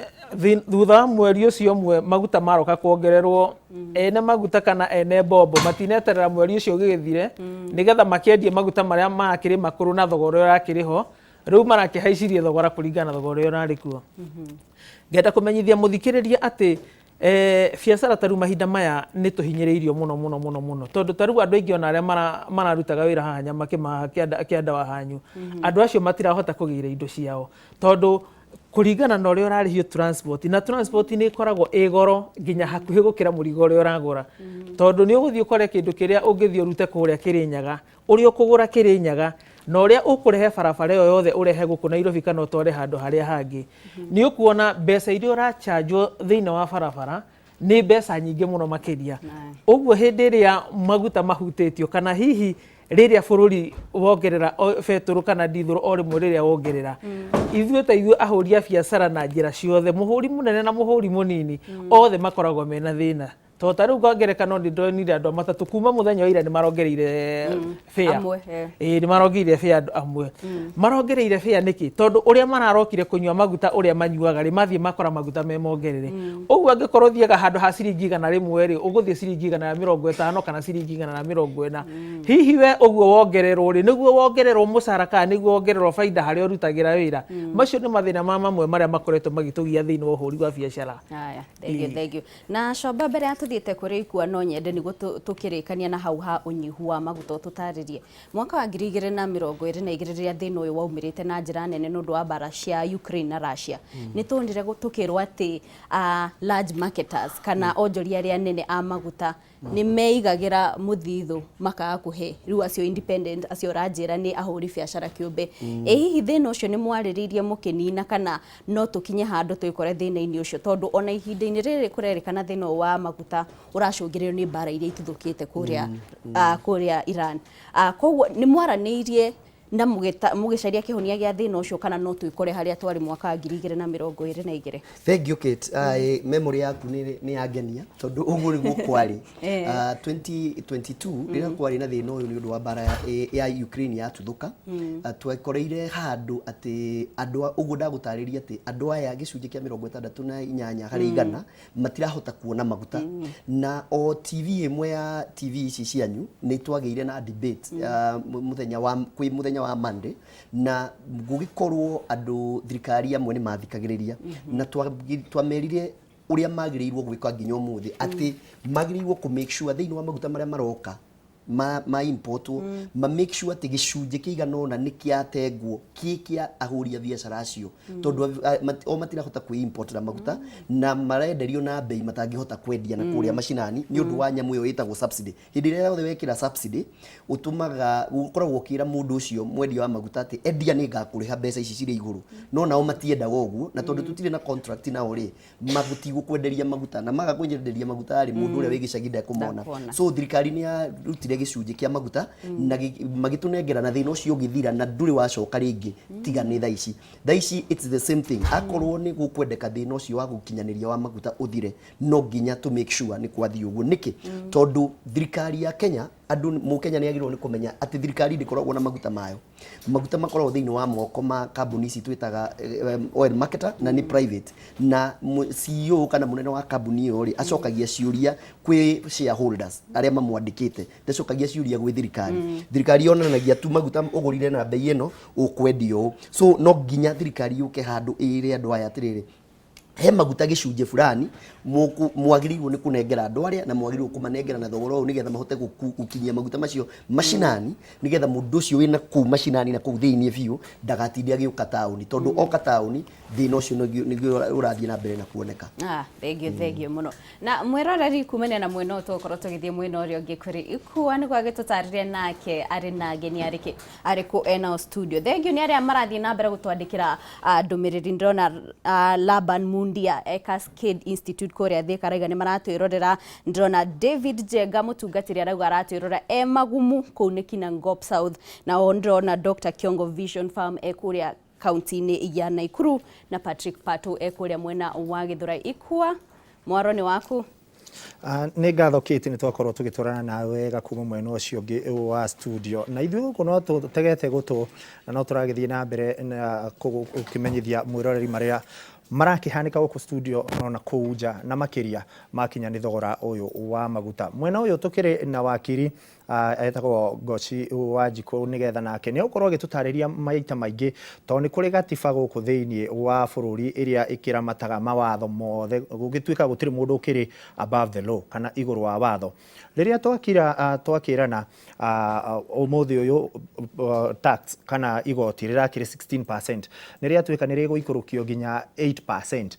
thutha wa mweri ũcio ũmwe maguta maroka kuongererwo. Ene maguta kana ene mbombo matineterera mweri ũcio ũgĩgĩthire nĩgetha makĩendie maguta marĩa marakĩrĩ makũrũ na thogora ũrĩa ũrakĩrĩ ho. Rĩu marakĩhaicirie thogora kũringana na thogora ũrĩa ũrarĩ kuo. Ngenda kũmenyithia mũthikĩrĩria atĩ biacara ta rĩu mahinda maya nĩ tũhinyĩrĩirio mũno mũno mũno mũno, tondũ ta rĩu andũ aingĩ ona arĩa mararutaga wĩra haha Nyamakĩma kĩanda wa hanyu, andũ acio matirahota kũgĩra indo ciao, tondũ kũringana na ũrĩa ũrarĩhio transport, na transport nĩ ĩkoragwo ĩ goro nginya hakuhĩ gũkĩra mũrigo ũrĩa ũragũra, tondũ nĩ ũgũthiĩ ũkore kĩndũ kĩrĩa ũngĩthiĩ ũrute kũrĩa Kĩrĩnyaga, ũrĩa ũkũgũra Kĩrĩnyaga na ũrĩa ũkũrehe barabara ĩyo yothe ũrehe gũkũ Nairobi kana ũtware handũ harĩa hangĩ, nĩ ũkuona mbeca iria ũrachanjwo thĩinĩ wa barabara nĩ mbeca nyingĩ mũno makĩria. Ũguo hĩndĩ ĩrĩa maguta mahutĩtio, kana hihi rĩrĩa bũrũri wongerera betũrũ kana ndithũrũ, o rĩmwe rĩrĩa wongerera, ithuĩ ta ithuĩ ahũri a biacara na njĩra ciothe, mũhũri mũnene na mũhũri mũnini, othe makoragwo mena thĩna. Tondũ ta rĩu kwa ngerekano nĩ ndonire andũ a matatũ kuma mũthenya wa ira nĩ marongereire fare. Amwe, eh. Ĩĩ nĩ marongereire fare andũ amwe. Marongereire fare nĩkĩ? Tondũ ũrĩa mararokire kũnyua maguta ũrĩa manyuaga rĩ, mathiĩ makora maguta me mongerere. Ũguo angĩkorwo ũthiaga handũ ha ciringi 100 rĩ, ũgũthiĩ ciringi 150 kana ciringi 140. Hihi we ũguo wongererwo rĩ, nĩguo wongererwo mũcara kana nĩguo wongererwo baida harĩa ũrutagĩra wĩra? Macio nĩ mathĩna ma mamwe marĩa makoretwo magĩtũgia thĩinĩ wa ũhũri wa biacara. Haya, thank you, thank you. Na Comba, mbere ya tũthiĩte kũrĩ ikua no nyende nĩguo tũkĩrĩkania na hau ha ũnyihu wa maguta ũtũtarĩrie. Mwaka wa 2022 rĩrĩa thĩna ũyũ waumĩrĩte na njĩra nene nĩ ũndũ wa mbara cia Ukraine na Russia, nĩ tuonire tũkĩrwo atĩ large marketers kana onjoria arĩa anene a maguta nĩ meigagĩra mũthithũ makaga kũhe rĩu acio independent acio ũranjĩra nĩ ahũri biacara kĩũmbe. Ĩ hihi thĩna ũcio nĩ mwarĩrĩirie mũkĩnina kana no tũkinye handũ twĩkore thĩna-inĩ ũcio, tondũ ona ihinda-inĩ rĩrĩ kũrerĩkana thĩna ũyũ wa maguta ũracũngĩrĩrio nĩ mbara iria ituthũkĩte kũrĩa kũrĩa Iran. Koguo nĩ mwaranĩirie na mũgĩcaria kĩhonia gĩa thĩna ũcio kana no twĩkore harĩa twarĩ mwaka wa 2022? Thank you, Kate. Memory yaku nĩ yangenia tondũ ũguo nĩguo kwarĩ. 2022 rĩrĩa kwarĩ na thĩna ũyũ nĩ ũndũ wa mbara ya Ukraine yatuthũka, twekoreire handũ atĩ andũ ũguo ndagũtarĩria atĩ andũ aya gĩcunjĩ kĩa 68 harĩ igana matirahota kuona maguta. Na o TV ĩmwe ya TV ici cianyu nĩ twagĩire na debate mũthenya wa kwĩ mũthenya wa Monday, na gũgĩkorwo andũ thirikari amwe nĩ mathikagĩrĩria na twamerire ũrĩa magĩrĩirwo gwĩka nginya ũmũthĩ, atĩ magĩrĩirwo kũ make sure thĩinĩ wa maguta marĩa maroka ma importwo, ma make sure atĩ gĩcunjĩ kĩigana ũna nĩ kĩatengwo kĩ kĩa ahũri a biacara acio, tondũ o matirahota kwĩ importera maguta na marenderio na bei matangĩhota kwendia na kũrĩa macinani nĩ ũndũ wa nyamũ ĩyo ĩtagwo subsidy. Hĩndĩ ĩrĩa yothe wekĩra subsidy, ũtũmaga ũkoragwo ũkĩra mũndũ ũcio mwendia wa maguta atĩ endia nĩ ngakũrĩha mbeca ici cirĩ igũrũ, no nao matiendaga ũguo, na tondũ tũtirĩ na contract nao rĩ, matigũkwenderia maguta, na maga kwenderia maguta rĩ, mũndũ ũrĩa wĩ gĩcagi ndekũmona. Ndekuona. So thirikari nĩ yarutire gĩcunjĩ kĩa maguta na magĩtũnengera, na thĩna ũcio ũgĩthira na ndũrĩ wacoka rĩngĩ tiga nĩ thaa ici. Thaa ici it's the same thing. Akorwo nĩ gũkwendeka thĩna ũcio wa gũkinyanĩria wa maguta ũthire, no nginya to make sure nĩ kwathiĩ ũguo. Nĩkĩ? Tondũ thirikari ya Kenya, andũ mũkenya nĩ agĩrĩirwo nĩ kũmenya atĩ thirikari ndĩkoragwo na maguta mayo. Maguta makoragwo thĩinĩ wa moko ma kambuni ici twĩtaga oil marketer, na nĩ private, na CEO kana mũnene wa kambuni ĩyo rĩ, acokagia ciũria kwĩ shareholders arĩa mamwandĩkĩte, ndacokagia ciũria gwĩ thirikari. Thirikari yonanagia tu maguta ũgũrire na bei ĩno, ũkwendia ũũ. So no nginya thirikari yũke handũ ĩre andũ aya atĩrĩrĩ, he maguta gĩcunjĩ fulani mwagĩrĩirwo nĩ kũnengera andũ arĩa, na mwagĩrĩirwo kũmanengera na thogora ũyũ nĩgetha mahote gũkinyia maguta macio macinani, nĩgetha mũndũ ũcio wĩna kũu macinani na kũu thĩinĩ biũ ndagatinde agĩũka taũni, tondũ oka taũni thĩna ũcio nĩguo ũrathiĩ na mbere na kuoneka. Thank you, thank you mũno. Na mwĩroreri kumania na mwena ũyũ tũgũkorwo tũgĩthiĩ mwena ũrĩa ũngĩ kũrĩ Ikua nĩguo agĩtũtarĩrie nake arĩ na ageni arĩkũ enao studio. Thank you nĩ arĩa marathiĩ na mbere gũtwandĩkĩra ndũmĩrĩri. Ndĩrona Laban Mundia e Cascade Institute kũrĩa Thika arauga nĩ maratwĩrorera. Ndĩrona David Njenga mũtungatĩri arauga aratwĩrorera e Magumu kũu nĩ Kinangop South. Na o ndĩrona Dr. Kiongo Vision Farm e kũrĩa kaunti-inĩ ya Nakuru, na Patrick Pato e kũrĩa mwena wa Githurai. Ikua, mwaro nĩ waku. Nĩ ngatho Kate, nĩ twakorwo tũgĩtwarana nawe wega kuma mwena ũcio ũngĩ wa studio, na ithuĩ gũkũ no tũtegete gũtũ na no tũragĩthiĩ na mbere na gũkĩmenyithia mwĩroreri marĩa marakĩhanĩka gũkũ studio na kũu nja, na makĩria makinya nĩ thogora ũyũ wa maguta. Mwena ũyũ tũkĩrĩ na wakiri etagwo Ngoci Wanjikũ, nĩgetha nake nĩ egũkorwo agĩtũtarĩria maita maingĩ, tondũ nĩ kũrĩ gatiba gũkũ thĩinĩ wa bũrũri ĩrĩa ĩkĩramataga mawatho mothe, gũgĩtuĩka gũtirĩ mũndũ ũkĩrĩ above the law kana igũrũ wa watho. Rĩrĩa twakira twakĩrana ũmũthĩ ũyũ tax kana igoti rĩrakĩrĩ 16%, nĩ rĩatuĩka nĩ rĩgũikũrũkio nginya 8%.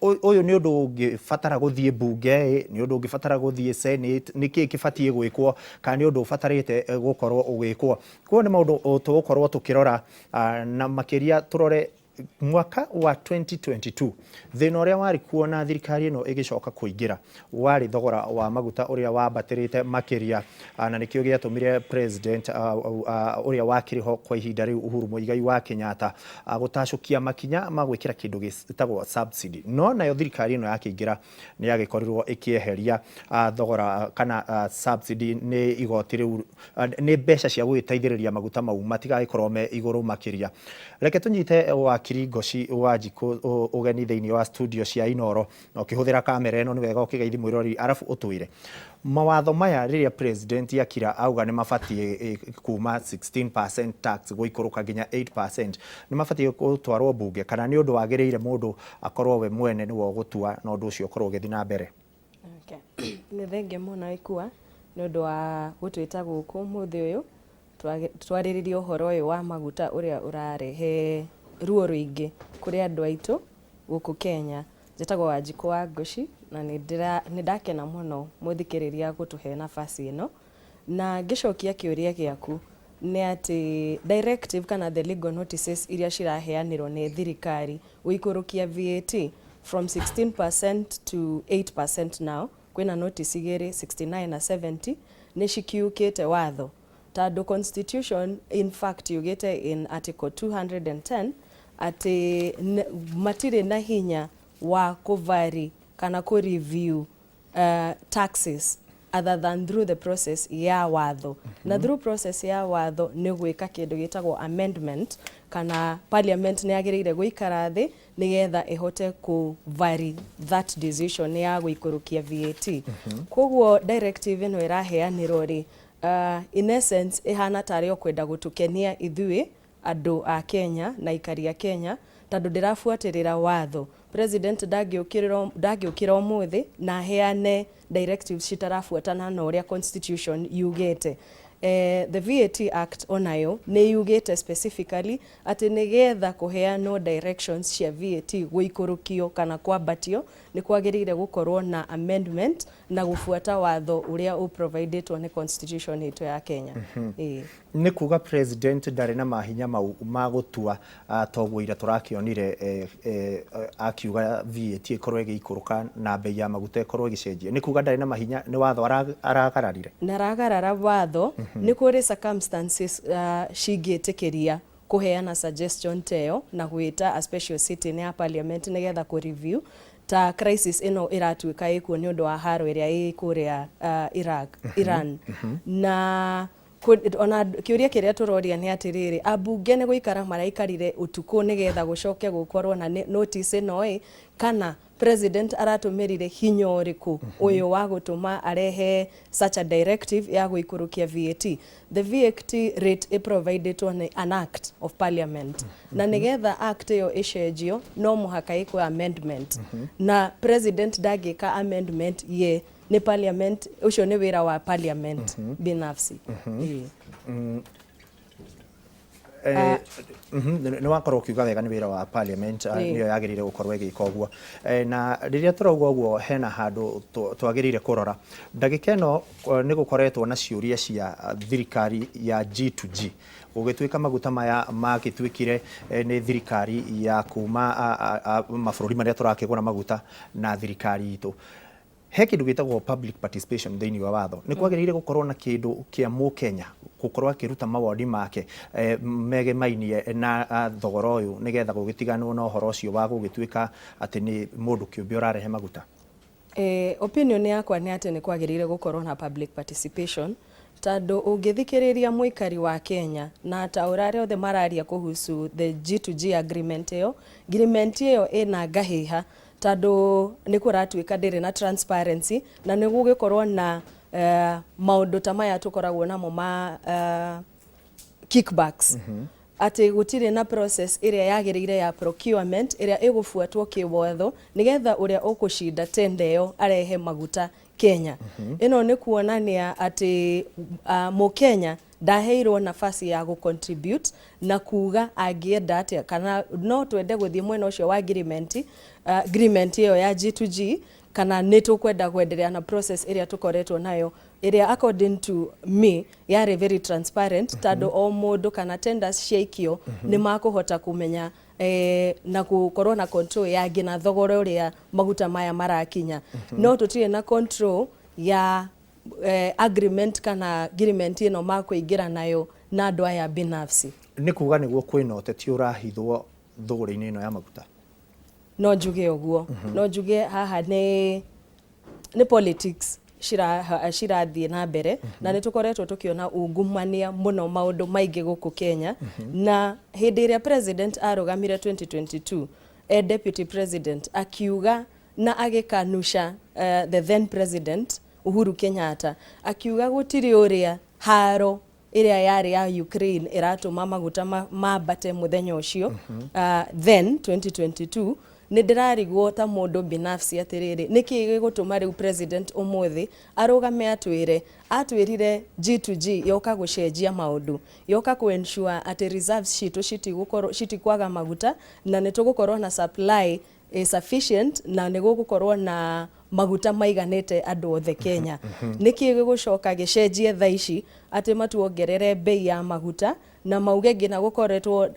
Ũyũ nĩ ũndũ ũngĩbatara gũthiĩ mbunge, nĩ ũndũ ũngĩbatara gũthiĩ Senate, nĩ kĩĩ kĩbatiĩ gwĩkwo kana nĩ ũndũ ũbatarĩte gũkorwo ũgĩkwo? Koguo nĩ maũndũ tũgũkorwo tũkĩrora, na makĩria tũrore Mwaka wa 2022 thĩna ũrĩa warĩ kuo na thirikari ĩno ĩgĩcoka kũingĩra warĩ thogora wa maguta ũrĩa wambatĩrĩte makĩria, na nĩkĩo gĩatũmire president ũrĩa wakĩrĩ ho kwa ihinda rĩu Uhuru Muigai wa Kenyatta gũtacũkia makinya ma gwĩkĩra kĩndũ gĩtagwo subsidy. No nayo thirikari ĩno yakĩingĩra nĩ yagĩkorirwo ĩkĩeheria thogora kana subsidy, nĩ igoti rĩu, nĩ mbeca cia gũgĩteithĩrĩria maguta mau matigagĩkorwo me igũrũ makĩria. Reke tũnyite wakiri Ngoci Wanjikũ ũgeni thĩinĩ wa studio cia Inoro, na ũkĩhũthĩra kamera ĩno nĩ wega ũkĩgeithi mwĩroreri, arabu ũtwĩre mawatho maya rĩrĩa president akira auga nĩ mabatiĩ kuma 16% tax gũikũrũka nginya 8%, nĩ mabatiĩ gũtwarwo mbunge kana nĩ ũndũ wagĩrĩire mũndũ akorwo we mwene nĩwe ũgũtua na ũndũ ũcio ũkorwo ũgĩthiĩ na mbere? Okay. Nĩ thengia mũno Ikua nĩ ũndũ wa gũtwĩta gũkũ ũmũthĩ ũyũ twarĩrĩrie ũhoro ũyũ wa maguta ũrĩa ũrarehe ruo rũingĩ kũrĩ andũ aitũ gũkũ Kenya. Njĩtagwo Wanjikũ wa Ngũci na nĩ ndakena mũno mũthikĩrĩria gũtũhe nafasi ĩno. Na ngĩcokia kĩũria gĩaku nĩ atĩ directive kana the legal notices iria ciraheanĩrwo nĩ thirikari gũikũrũkia VAT from 16% to 8% now, kwĩna notice igĩrĩ, 69 na 70, nĩ cikiukĩte watho tondũ constitution in fact yugĩte in article 210 atĩ matirĩ na hinya wa kũvary kana kũ review taxes other than through the process ya watho. Na through process ya watho nĩ gwĩka kĩndũ gĩtagwo amendment, kana parliament nĩ yagĩrĩire gũikara thĩ nĩgetha ĩhote kũ vary that decision ya gũikũrũkia VAT. Koguo directive ĩno ĩraheanĩrwo rĩ, in essence ĩhana tarĩ o kwenda gũtũkenia ithuĩ andũ a Kenya na aikari a Kenya, tondũ ndĩrabuatĩrĩra watho. President ndangĩũkĩra ũmũthĩ na aheane directives citarabuatana na ũrĩa constitution yugĩte. The VAT Act onayo nĩ yugĩte specifically atĩ nĩgetha kũheanwo directions cia VAT gũikũrũkio kana kwambatio, nĩ kwagĩrĩire gũkorwo na amendment na gũbuata watho ũrĩa ũprovidĩtwo nĩ constitution itũ ya Kenya. Ĩĩ. Nĩ kuga president ndarĩ na mahinya mau ma gũtua, toguo ira tũrakĩonire akiuga VAT ĩkorwo ĩgĩikũrũka na bei ya maguta ĩkorwo ĩgĩcenjia. Nĩ kuga ndarĩ na mahinya, nĩ watho aragararire? Na aragarara watho. Nĩ kũrĩ circumstances cingĩtĩkĩria kũheana suggestion ta ĩyo na gwĩta a special sitting ya parliament nĩgetha kũ review, ta crisis ĩno ĩratuĩka ĩkuo nĩ ũndũ wa haro ĩrĩa ĩ kũrĩa Iraq, Iran. Na ona kĩũria kĩrĩa tũroria nĩ atĩrĩrĩ, ambunge nĩ gũikara maraikarire ũtukũ nĩgetha gũcoke gũkorwo na notice ĩno ĩ, kana president aratũmĩrire hinya ũrĩkũ ũyũ wa gũtũma arehe such a directive ya gũikũrũkia VAT? The VAT rate ĩprovidĩtwo nĩ an act of parliament, na nĩgetha act ĩyo ĩcenjio no mũhaka ĩkwe amendment, na president ndangĩka amendment ye, nĩ parliament, ũcio nĩ wĩra wa parliament binafsi. Ĩĩ. Nĩ wakorwo ũkiuga wega nĩ wĩra wa parliament, nĩyo yagĩrĩire gũkorwo ĩgĩka ũguo. Na rĩrĩa tũrauga ũguo, hena handũ twagĩrĩire kũrora ndagĩka ĩno. Nĩ gũkoretwo na ciũria cia thirikari ya G2G, gũgĩtuĩka maguta maya magĩtuĩkire nĩ thirikari ya kuma mabũrũri marĩa tũrakĩgũra maguta na thirikari itũ. He kĩndũ gĩtagwo public participation thĩinĩ wa watho. Nĩ kwagĩrĩire gũkorwo na kĩndũ kĩa mũkenya gũkorwo akĩruta mawoni make megemainie na thogora ũyũ, nĩgetha gũgĩtiganwo na ũhoro ũcio wa gũgĩtuĩka atĩ nĩ mũndũ kĩũmbe ũrarehe maguta. Opinion yakwa nĩ atĩ nĩ kwagĩrĩire gũkorwo na public participation, tondũ ũngĩthikĩrĩria mũikari wa Kenya na ataũra arĩa othe mararia kuhusu the G2G agreement ĩyo, agreement ĩyo ĩna ngahĩha, tondũ nĩ kũratuĩka ndĩrĩ na transparency, na nĩ gũgĩkorwo na maũndũ ta maya tũkoragwo namo ma kickbacks, atĩ gũtirĩ na process ĩrĩa yagĩrĩire ya procurement ĩrĩa ĩgũbuatwo kĩwatho nĩgetha ũrĩa ũkũcinda tender ĩyo arehe maguta Kenya. Ĩno nĩ kuonania atĩ mũkenya ndaheirwo nafasi ya gũ-contribute na kuga angĩenda atĩa, kana no twende gũthiĩ mwena ũcio wa agreement ĩyo ya G2G, kana nĩ tũkwenda kwendelea na process ĩrĩa tũkoretwo nayo, ĩrĩa according to me yarĩ very transparent, tondũ o mũndũ kana tenders ciaikio nĩ makũhota kũmenya. na gũkorwo na control ya nginya thogora ũrĩa maguta maya marakinya. No tũtirĩ na control ya agreement kana agreement ĩno makũingĩra nayo na andũ aya binafsi. Nĩ kuga nĩguo kwĩna ũteti ũrahithwo thũgũrĩ-inĩ ĩno ya maguta? No njuge ũguo. No njuge haha nĩ politics cirathiĩ na mbere, na nĩ tũkoretwo tũkĩona ungumania mũno maũndũ maingĩ gũkũ Kenya. Na hĩndĩ ĩrĩa president arũgamire 2022 e deputy president, akiuga na agĩkanusha the then president Uhuru Kenyatta, akiuga gũtirĩ ũrĩa haro ĩrĩa yarĩ ya Ukraine ĩratũma maguta mambate mũthenya ũcio. Then 2022 nĩ ndĩrarigwo ta mũndũ binafsi atĩrĩrĩ, nĩkĩ gĩgũtũma rĩu president ũmũthĩ arũgame atwĩre atwĩrire G2G yoka gũcenjia maũndũ, yoka kũ ensure atĩ reserves citũ citigũkorwo citikwaga maguta na nĩ tũgũkorwo na supply sufficient na nĩ gũgũkorwo na maguta maiganĩte andũ othe Kenya? Nĩkĩ gĩgũcoka gĩcenjie thaa ici atĩ matuongerere bei ya maguta na mauge nginya gũkoretwo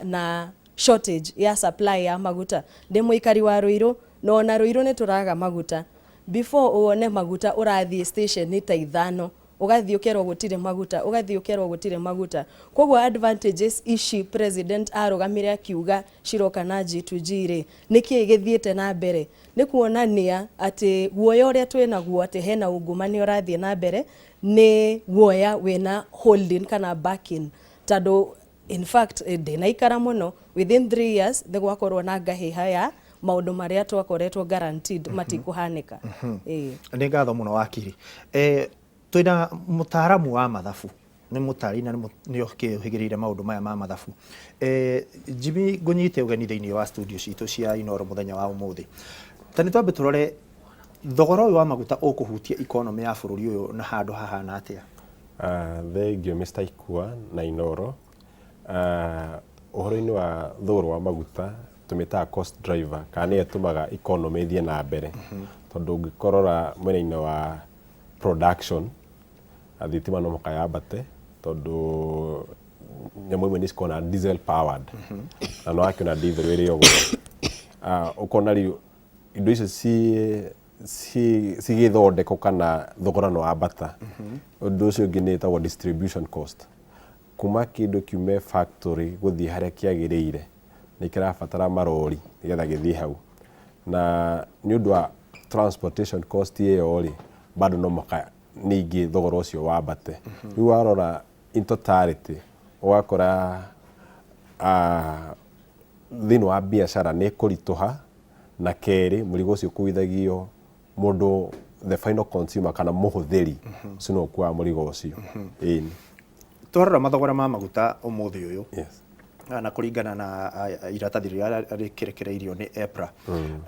na shortage ya supply ya maguta? Ndĩ mũikari wa Ruiru, na ona Ruiru nĩ tũraga maguta. Before uone maguta ũrathiĩ station ta ithano, ũgathiĩ ũkerwo gũtirĩ maguta, ũgathiĩ ũkerwo gũtirĩ maguta. Koguo advantages ici president arũgamire akiuga ciroka na G2G rĩ, nĩkĩ gĩthiĩte na mbere? Nĩ kuonania atĩ guoya ũrĩa twĩnaguo atĩ hena ungumania ũrathiĩ na mbere nĩ guoya wĩna holding kana backing, tondũ in fact ndĩnaikara mũno, within 3 years nĩ gwakorwo na ngahĩha ya maũndũ marĩa twakoretwo guaranteed matikũhanĩka. Ĩĩ. Nĩ ngatho mũno wakiri. Twĩna mũtaaramu wa mathabu, nĩ mũtari na nĩ ũkĩũhĩgĩrĩire maũndũ maya ma mathabu. Jimmy, ngũnyite ũgeni thĩinĩ wa studio citũ cia Inoro mũthenya wa ũmũthĩ. Ta nĩ twambe tũrore thogora ũyũ wa maguta ũkũhutia economy ya bũrũri ũyũ na handũ hahana atĩa? Thengio Mr. Ikua na Inoro. Ũhoro-inĩ wa thogora wa maguta, tũmĩtaga cost driver kana nĩyo ĩtũmaga economy ĩthiĩ na mbere, tondũ ũngĩkorora mwena-inĩ wa production, thitima no mũhaka yambate, tondũ nyamũ imwe nĩ cikoragwo na diesel powered na no wakĩona diesel ĩrĩ o goro. Ũkona rĩu indo icio cigĩthondekwo kana thogora no wambata. Ũndũ ũcio ũngĩ nĩ ĩtagwo distribution cost. Kuma kĩndũ kiume factory gũthiĩ harĩa kĩagĩrĩire nĩ kĩrabatara marori nĩgetha gĩthiĩ hau, na nĩ ũndũ wa transportation cost ĩyo rĩ, bado no mũhaka ningĩ thogora ũcio wambate. Rĩu warora in totality, ũgakora thĩinĩ wa biacara nĩ ĩkũritũha, na kerĩ mũrigo ũcio ũkuithagio mũndũ, the final consumer kana mũhũthĩri ũcio nĩwe ũkuaga mũrigo ũcio. Ĩni. Twarora mathogora ma maguta ũmũthĩ ũyũ na kũringana na iratathi rĩrĩa rĩkĩrekereirio nĩ EPRA,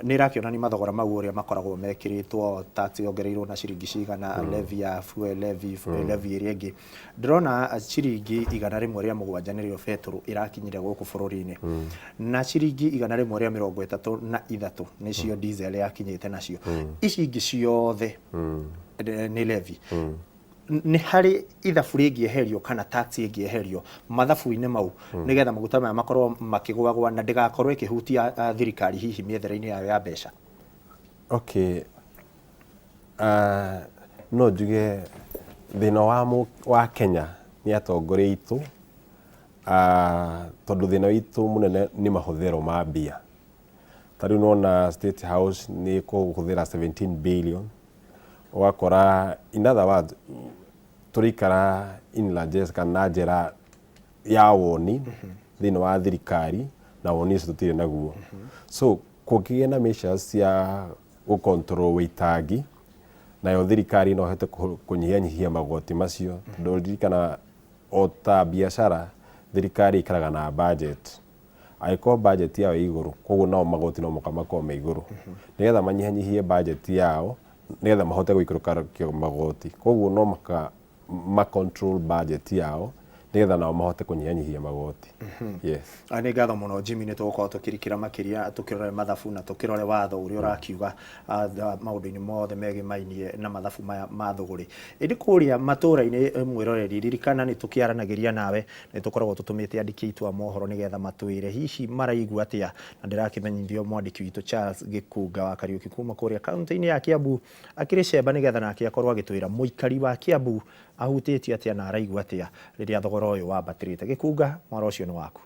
nĩ ĩrakĩonania mathogora mau ũrĩa makoragwo mekĩrĩtwo, tax yongereirwo na ciringi cigana, levy ya fuel levy, fuel levy ĩrĩa ĩngĩ. Ndĩrona ciringi 107 nĩrĩo betũrũ ĩrakinyire gũkũ bũrũri-inĩ, na ciringi 133 nĩcio diesel yakinyĩte nacio. Ici ingĩ ciothe nĩ levy. Nĩ harĩ ithabu rĩngĩeherio kana tax ĩngĩeherio mathabu-inĩ mau nĩgetha maguta maya makorwo makĩgwagwa na ndĩgakorwo ĩkĩhutia thirikari hihi mĩethere-inĩ yayo ya mbeca? Okay. No njuge thĩna wa Kenya nĩ atongoria aitũ, tondũ thĩna witũ mũnene nĩ mahũthĩro ma mbia. Ta rĩu nona State House nĩ kũhũthĩra 17 billion, ũgakora in other words tũraikara in largesse kana na njĩra ya woni thĩinĩ wa thirikari, na woni ũcio tũtirĩ naguo. So kũngĩgĩa na measures cia gũ control wĩitangi, nayo thirikari no ĩhote kũnyihanyihia magoti macio, tondũ ririkana o ta biacara thirikari ĩikaraga na budget. Angĩkorwo budget yao ĩ igũrũ, koguo nao magoti no mũhaka makorwo me igũrũ nĩgetha manyihanyihie budget yao, nĩgetha mahote gũikũrũka magoti. Koguo no mũhaka ma control budget yao. Nĩgetha nao mahote kũnyihanyihia magoti. Yes. Nĩ ngatho mũno Jimmy, nĩ tũgũkorwo tũkĩrikĩra makĩria tũkĩrore mathabu na tũkĩrore watho ũrĩa ũrakiuga maũndũ-inĩ mothe megemainie na mathabu maya ma thũgũrĩ. Ĩndĩ kũrĩa matũũra-inĩ, mwĩroreri, ririkana nĩ tũkĩaranagĩria nawe, nĩ tũkoragwo tũtũmĩte andĩki aitũ a mohoro nĩgetha matwĩre hihi maraigua atĩa, na ndĩrakĩmenyithio mwandĩki witũ Charles Gĩkunga wa Kariũki kuma kũrĩa kaunti-inĩ ya Kiambu akĩrĩ cemba nĩgetha nake akorwo agĩtwĩra mũikari wa Kiambu ahutĩtio atĩa na araigua atĩa rĩrĩa thogora ũyũ wambatĩrĩte. Gĩkunga, mwaro ũcio nĩ waku.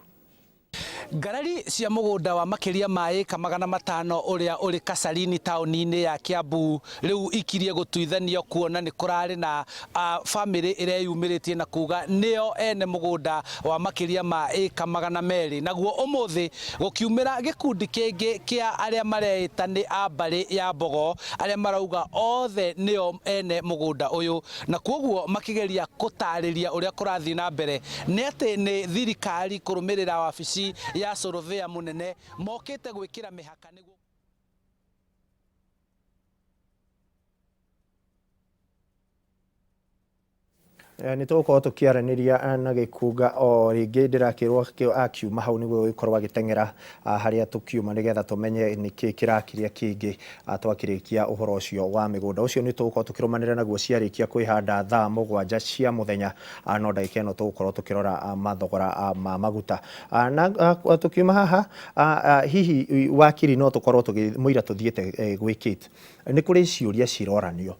Ngarari cia mũgũnda wa makĩria ma ĩka 500 ũrĩa ũrĩ Kasarini taũni-inĩ ya Kiambu rĩu ikirie gũtuithanio kuona nĩ kũrarĩ na bamĩrĩ ĩreyumĩrĩtie na kuga nĩo ene mũgũnda wa makĩria ma ĩka 200. Naguo ũmũthĩ gũkiumĩra gĩkundi kĩngĩ kĩa arĩa mareĩta nĩ a mbarĩ ya Mbogo arĩa marauga othe nĩo ene mũgũnda ũyũ, na kwoguo makĩgeria gũtarĩria ũrĩa kũrathiĩ na mbere nĩ atĩ nĩ thirikari kũrũmĩrĩra wabici ya Sũrũbĩa mũnene mokĩte gwĩkĩra mĩhaka nĩguo Nĩ tũgũkorwo tũkĩaranĩria na Gĩkunga o rĩngĩ, ndĩrakĩrwo akiuma hau nĩguo gũgĩkorwo agĩteng'era harĩa tũkiuma nĩgetha tũmenye nĩkĩ kĩrakĩrĩa kĩngĩ twakĩrĩkia ũhoro ũcio wa mĩgũnda ũcio. Nĩ tũgũkorwo tũkĩrũmanĩra naguo ciarĩkia kwĩhanda thaa 7 cia mũthenya, no ndagĩka ĩno tũgũkorwo tũkĩrora mathogora ma maguta. Na tũkiuma haha, hihi wakiri no tũkorwo mũira tũthiĩte gwĩkĩte, nĩ kũrĩ ciũria ciroranio.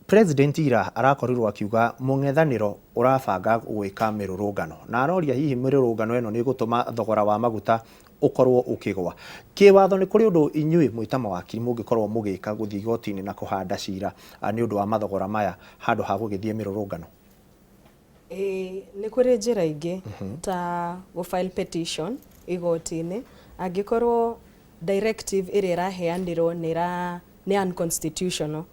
President ira arakorirwo akiuga mũng'ethanĩro ũrabanga gwĩka mĩrũrũngano, na aroria hihi mĩrũrũngano ĩno nĩ ĩgũtũma thogora wa maguta ũkorwo ũkĩgwa. Kĩwatho nĩ kũrĩ ũndũ inyuĩ mwĩ ta mawakiri mũngĩkorwo mũgĩka gũthiĩ igoti-inĩ na kũhanda cira nĩ ũndũ wa mathogora maya handũ ha gũgĩthiĩ mĩrũrũngano? Ĩĩ, nĩ kũrĩ njĩra ingĩ ta gũ file petition igoti-inĩ angĩkorwo directive ĩrĩa ĩraheanirwo nĩ unconstitutional,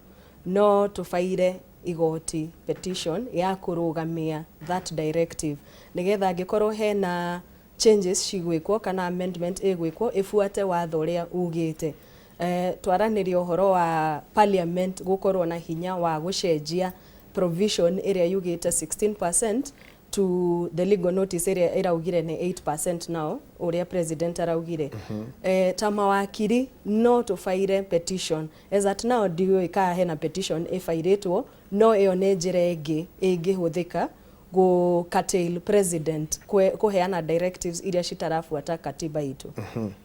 no tũbaire igoti petition ya kũrũgamia that directive nĩgetha angĩkorwo hena changes cigwĩkwo kana amendment ĩgwĩkwo ĩbuate watho ũrĩa ugĩte. Twaranĩria ũhoro wa parliament gũkorwo na hinya wa gũcenjia provision ĩrĩa yugĩte 16% to the legal notice ĩrĩa ĩraugire nĩ 8% now ũrĩa president araugire. Ta mawakiri no tũbaire petition. As at now ndiũĩ kana hena petition ĩbairĩtwo, no ĩyo nĩ njĩra ĩngĩ ĩngĩhũthĩka gũ curtail president kũheana directives iria citarabuata katiba itũ.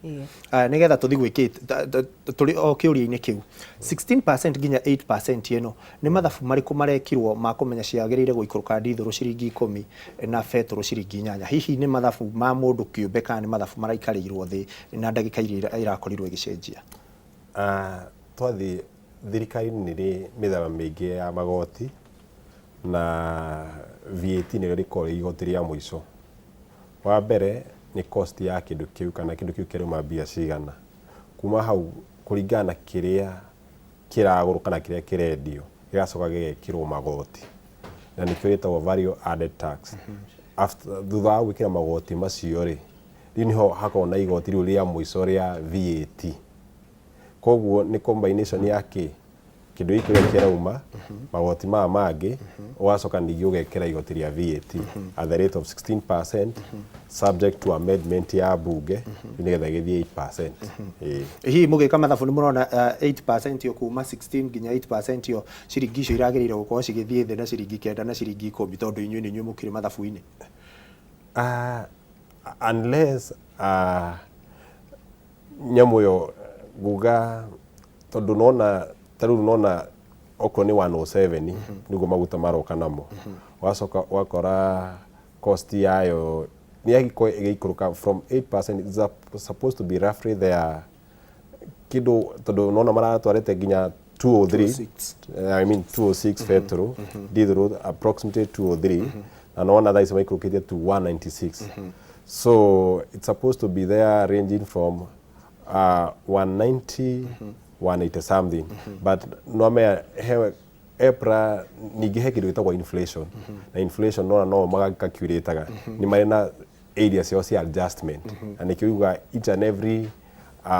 Ĩĩ. Nĩgetha tũthiĩ gwĩkĩte tũrĩ o kĩũria-inĩ kĩu, 16% nginya 8% ĩno nĩ mathabu marĩkũ marekirwo ma kũmenya ciagĩrĩire gũikũrũka ndithũrũ ciringi 10 na betũrũ ciringi 8? Hihi nĩ mathabu ma mũndũ kĩũmbe kana nĩ mathabu maraikarĩirwo thĩ na ndagĩka iria ĩrakorirwo ĩgĩcenjia? Twathiĩ thirikari-inĩ nĩ ĩrĩ mĩthemba mĩingĩ ya magoti, na VAT nĩrĩo rĩkoragwo rĩ igoti rĩa mũico. Wa mbere nĩ cost ya kĩndũ kĩu kana kĩndũ kĩu kĩrauma mbia cigana. Kuma hau kũringana na kĩrĩa kĩragũrwo kana kĩrĩa kĩrendio gĩgacoka gĩgekĩrwo magoti, na nĩkĩo gĩtagwo value added tax. After, thutha wa gwĩkĩra magoti macio rĩ, rĩu nĩho hakoragwo na igoti rĩu rĩa mũico rĩa VAT. Koguo nĩ combination ya kĩ kĩndũ gĩkĩ ũrĩa kĩrauma, magoti maya mangĩ, ũgacoka ningĩ ũgekĩra igoti rĩa VAT at the rate of 16% subject to amendment ya bunge nĩgetha gĩthiĩ 8%. Ĩĩ. Hihi mũgĩka mathabu nĩ mũrona 8% yo kuma 16 nginya 8% yo ciringi icio iragĩrĩire gũkorwo cigĩthiĩ thĩ na ciringi 9 na ciringi 10, tondũ inyuĩ nĩ inyuĩ mũkĩrĩ mathabu-inĩ? Unless nyamũ ĩyo nguga tondũ nona ta rĩu nona okorwo nĩ 107 nĩguo maguta maroka namo, ũgacoka ũgakora cost yayo nĩ yagĩkorwo ĩgĩikũrũka from 8%, it's supposed to be roughly there kĩndũ, tondũ nona maratwarĩte nginya 203, I mean 206 petrol, diesel approximately 203, na nona thaa ici maikũrũkĩtie to 196, so it's supposed to be there ranging from 190, 180 something, but no me he EPRA ningĩ he kĩndũ gĩtagwo inflation, na inflation nona no magacalculataga nĩ marĩ na area ciao cia adjustment, na nĩkĩo yuga each and every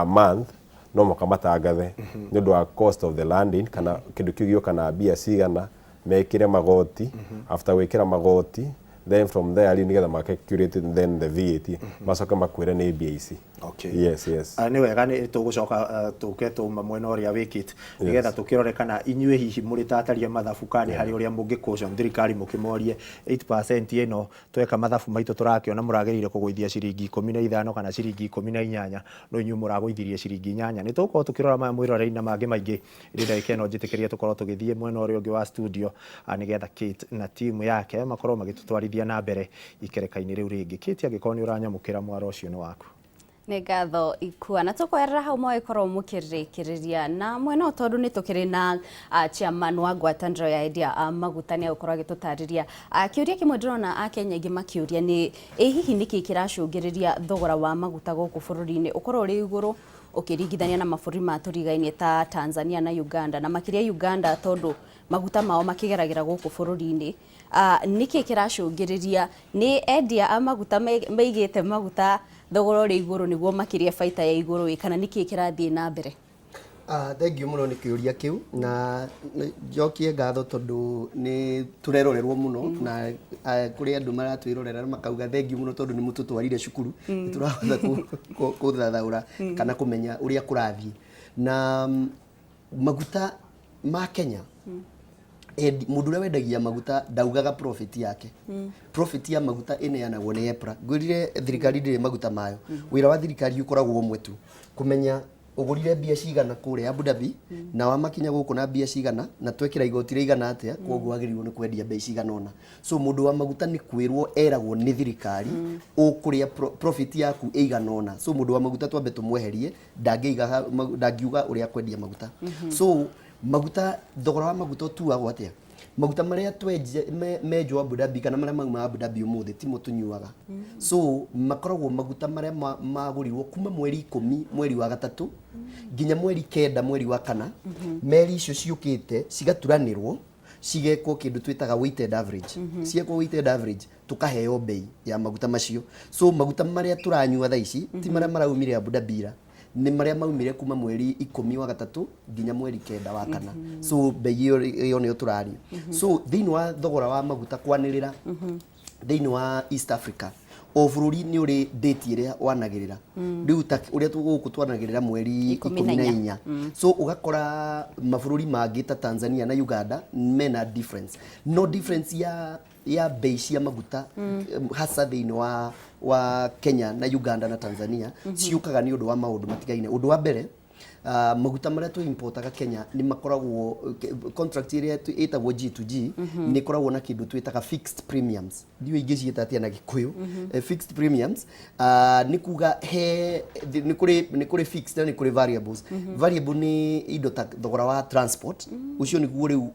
month no mũhaka matangathe nĩ ũndũ wa cost of the landing kana kĩndũ kĩu gĩoka na mbia cigana, mekĩre magoti. After gwĩkĩra magoti Then from there rĩu nĩgetha ma calculate then the VAT, macoke makwĩre nĩ mbia ici. Yes. Ah, nĩ wega, nĩ tũgũcoka tũke tũma mwena ũrĩa wĩkĩte nĩgetha tũkĩrore kana inyuĩ hihi mũrĩ ta atari a mathabu kana nĩ harĩ ũrĩa mũngĩ thirikari mũkĩmorie 8% ĩno tweka mathabu maitũ tũrakĩona mũragĩrĩire kũgũithia ciringi 15 kana ciringi 18, no inyuĩ mũragũithirie ciringi 8. Nĩ tũgũkorwo tũkĩrora maya mwĩroreri na mangĩ maingĩ. Ĩndĩ ndagĩka ĩno njĩtĩkĩrie tũkorwo tũgĩthiĩ mwena ũrĩa ũngĩ wa studio, nĩgetha Kate na timu yake makorwo magĩtũtwarithia na mbere ikereka-inĩ rĩu rĩngĩ. Kate, angĩkorwo nĩ ũranyamũkĩra, mwaro ũcio nĩ waku. Nĩ ngatho ikua na tũkwerera hau mwagĩkorwo mũkĩrĩkĩrĩria na mwena ũyũ, tondũ nĩ tũkĩrĩ na chairman wa ngwatanĩro ya endia a maguta, nĩ agũkorwo agĩtũtarĩria. Kĩũria kĩmwe ndĩrona akenya aingĩ makĩũria nĩ ĩ hihi nĩkĩ kĩracũngĩrĩria thogora wa maguta gũkũ bũrũri-inĩ ũkorwo ũrĩ igũrũ ũkĩringithania na mabũrũri ma tũrigainie ta Tanzania na Uganda, na makĩria Uganda tondũ maguta mao makĩgeragĩra gũkũ bũrũri-inĩ. Nĩkĩ kĩracũngĩrĩria? Nĩ endia a maguta maigĩte maguta thogora ũrĩ igũrũ nĩguo makĩria baita ya igũrũ ĩ, kana nĩkĩ kĩrathiĩ na mbere? Ah, thank you mũno nĩ kĩũria kĩu, na njokie ngatho tondũ nĩ tũrerorerwo mũno na kũrĩ andũ maratwĩrorera na makauga thank you mũno tondũ nĩ mũtũtwarire cukuru, nĩ tũrahota kũthathaũra kana kũmenya ũrĩa kũrathiĩ na maguta ma Kenya. Mũndũ ũrĩa wendagia maguta ndaugaga profit yake. Profit ya maguta ĩneanagwo nĩ EPRA. Ngwĩrire thirikari ndĩrĩ maguta mayo. Wĩra wa thirikari ũkoragwo ũmwe tu, kũmenya ũgũrire mbia cigana kũrĩa Abu Dhabi na wamakinya gũkũ na mbia cigana, na twekĩra igoti rĩigana atĩa, koguo wagĩrĩirwo nĩ kwendia mbei cigana ũna. So mũndũ wa maguta nĩ kwĩrwo eragwo nĩ thirikari ũkũrĩa profit yaku ĩigana ũna. So mũndũ wa maguta twambe tũmweherie, ndangĩiga ndangiuga ũrĩa kwendia maguta. So maguta, thogora wa maguta ũtuagwo atĩa? Maguta marĩa menjwo Abu Dhabi kana marĩa mauma Abu Dhabi ũmũthĩ timo tũnyuaga. So makoragwo maguta marĩa magũrirwo kuma mweri 10 mweri wa gatatũ nginya mweri 9 mweri wa kana. Meri icio ciũkĩte cigaturanĩrwo, cigekwo kĩndũ twĩtaga weighted average. Ciekwo weighted average, tukaheo bei ya maguta macio. So maguta marĩa tũranyua thaa ici ti marĩa maraumire Abu Dhabi ira, nĩ marĩa maumire kuma mweri 10 wa gatatũ nginya mweri 9 wa kana. So bei ĩyo nĩyo tũraria. So thĩinĩ wa thogora wa maguta kwanĩrĩra thĩinĩ wa East Africa, o bũrũri nĩ ũrĩ date ĩrĩa wanagĩrĩra. Rĩu ta ũrĩa gũkũ twanagĩrĩra mweri ikũmi ikũmi na na inya. inya. So ũgakora mabũrũri mangĩ ta Tanzania na Uganda mena difference, no difference ya bei cia maguta hasa thĩinĩ wa Kenya na Uganda na Tanzania ciũkaga nĩ ũndũ wa maũndũ matigaine. Ũndũ wa mbere, maguta marĩa tũ importaga Kenya nĩ makoragwo contract ĩrĩa ĩtagwo G2G, nĩ ĩkoragwo na kĩndũ twĩtaga fixed premiums. Ndiũĩ ingĩciĩta atĩa na Gĩkũyũ. Fixed premiums nĩ kuga he nĩ kũrĩ fixed na nĩ kũrĩ variables. Variable nĩ indo ta thogora wa transport, ũcio nĩguo rĩu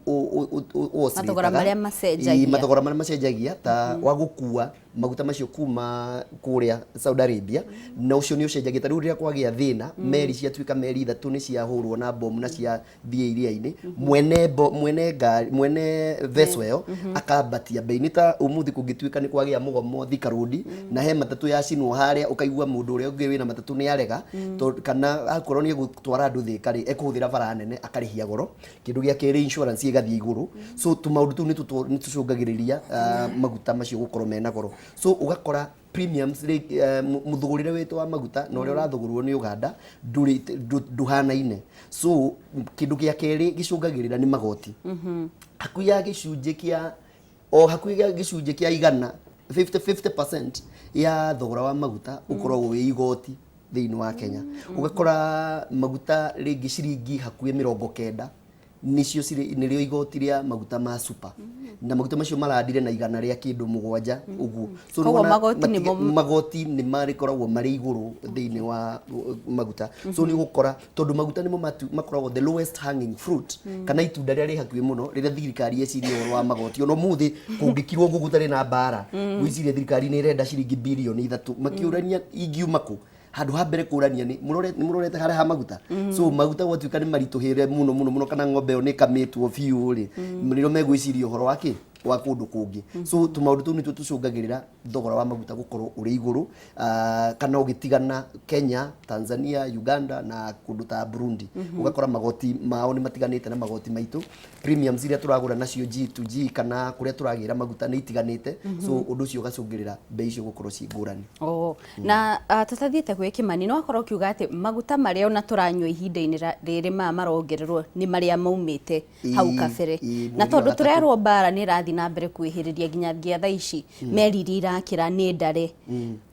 Mathogora marĩa macenjagia. Ĩ, mathogora marĩa macenjagia ta wa gũkua maguta macio kuma kũrĩa Saudi Arabia, na ũcio nĩ ũcenjagia. Ta rĩu rĩrĩa kwagĩa thĩna, meri ciatuĩka meri ithatũ nĩ ciahũrwo na bomu na ciathiĩ iria-inĩ, mwene ngari, mwene vessel ĩyo akambatia bei. Nĩ ta ũmũthĩ kũngĩtuĩka nĩ kwagĩa mũgomo Thika Road na he matatũ yacinwo harĩa, ũkaigua mũndũ ũrĩa ũngĩ wĩna matatũ nĩ arega. Kana akorwo nĩ egũtwara andũ Thika rĩ, ekũhũthĩra bara nene akarĩhia goro. Kĩndũ gĩa kerĩ, insurance ĩgathiĩ igũrũ. So tũmaũndũ tũu nĩ tũcũngagĩrĩria maguta macio gũkorwo mena goro. So ũgakora premiums rĩ, mũthũgũrĩre witũ wa maguta na ũrĩa ũrathũgũrwo nĩ Uganda ndũhanaine. So kĩndũ gĩa kerĩ gĩcũngagĩrĩra nĩ magoti. Hakuhĩ ya gĩcunjĩ kĩa o hakuhĩ gĩa gĩcunjĩ kĩa igana, 50% ya thogora wa maguta ũkoragwo wĩ igoti thĩinĩ wa Kenya. Ũgakora maguta rĩngĩ ciringi hakuhĩ 90 nĩcio cirĩ nĩrĩo igoti rĩa maguta ma super, na maguta macio marandire na igana rĩa kĩndũ mũgwanja ũguo. So Koguo nĩwona magoti nĩmo magoti nĩ marĩkoragwo marĩ igũrũ thĩinĩ wa maguta. So nĩ ũgũkora tondũ maguta nĩmo makoragwo the lowest hanging fruit, kana itunda rĩrĩa rĩ hakuhĩ mũno rĩrĩa thirikari yeciria ũhoro wa magoti. Ona ũmũthĩ kũngĩkirwo ũguo gũtarĩ na mbara, gwĩciria thirikari nĩ ĩrenda ciringi birioni 3, makĩũrania ingiuma kũ, handũ ha mbere kũrania nĩ mũrorete harĩa ha maguta. So maguta gwatuĩka nĩ maritũhĩre mũno mũno mũno, kana ng'ombe ĩyo nĩ ĩkamĩtwo biũ rĩ, nĩrĩo megwĩciria ũhoro wa kĩ wa kũndũ kũngĩ. So tũmaũndũ tũu nĩtuo tũcũngagĩrĩra thogora wa maguta gũkorwo ũrĩ igũrũ, kana ũgĩtigana Kenya, Tanzania, Uganda na kũndũ ta Burundi. Ũgakora magoti mao nĩ matiganĩte na magoti maitũ, premiums iria tũragũra nacio G to G kana kũrĩa tũragĩra maguta nĩ itiganĩte. So ũndũ ũcio ũgacũngĩrĩra mbei icio gũkorwo ciĩ ngũrani. Oh, na tũtathiĩte gwĩ Kĩmani, no akorwo ũkiuga atĩ maguta marĩa ona tũranyua ihinda-inĩ rĩrĩ maya marongererwo nĩ marĩa maumĩte hau kabere. Na mweri wa tondũ gatatũ. Tũrerwo mbara nĩ ĩrathiĩ na mbere kwĩhĩrĩria nginyagia thaa ici, meri iria irakĩra nĩ ndare,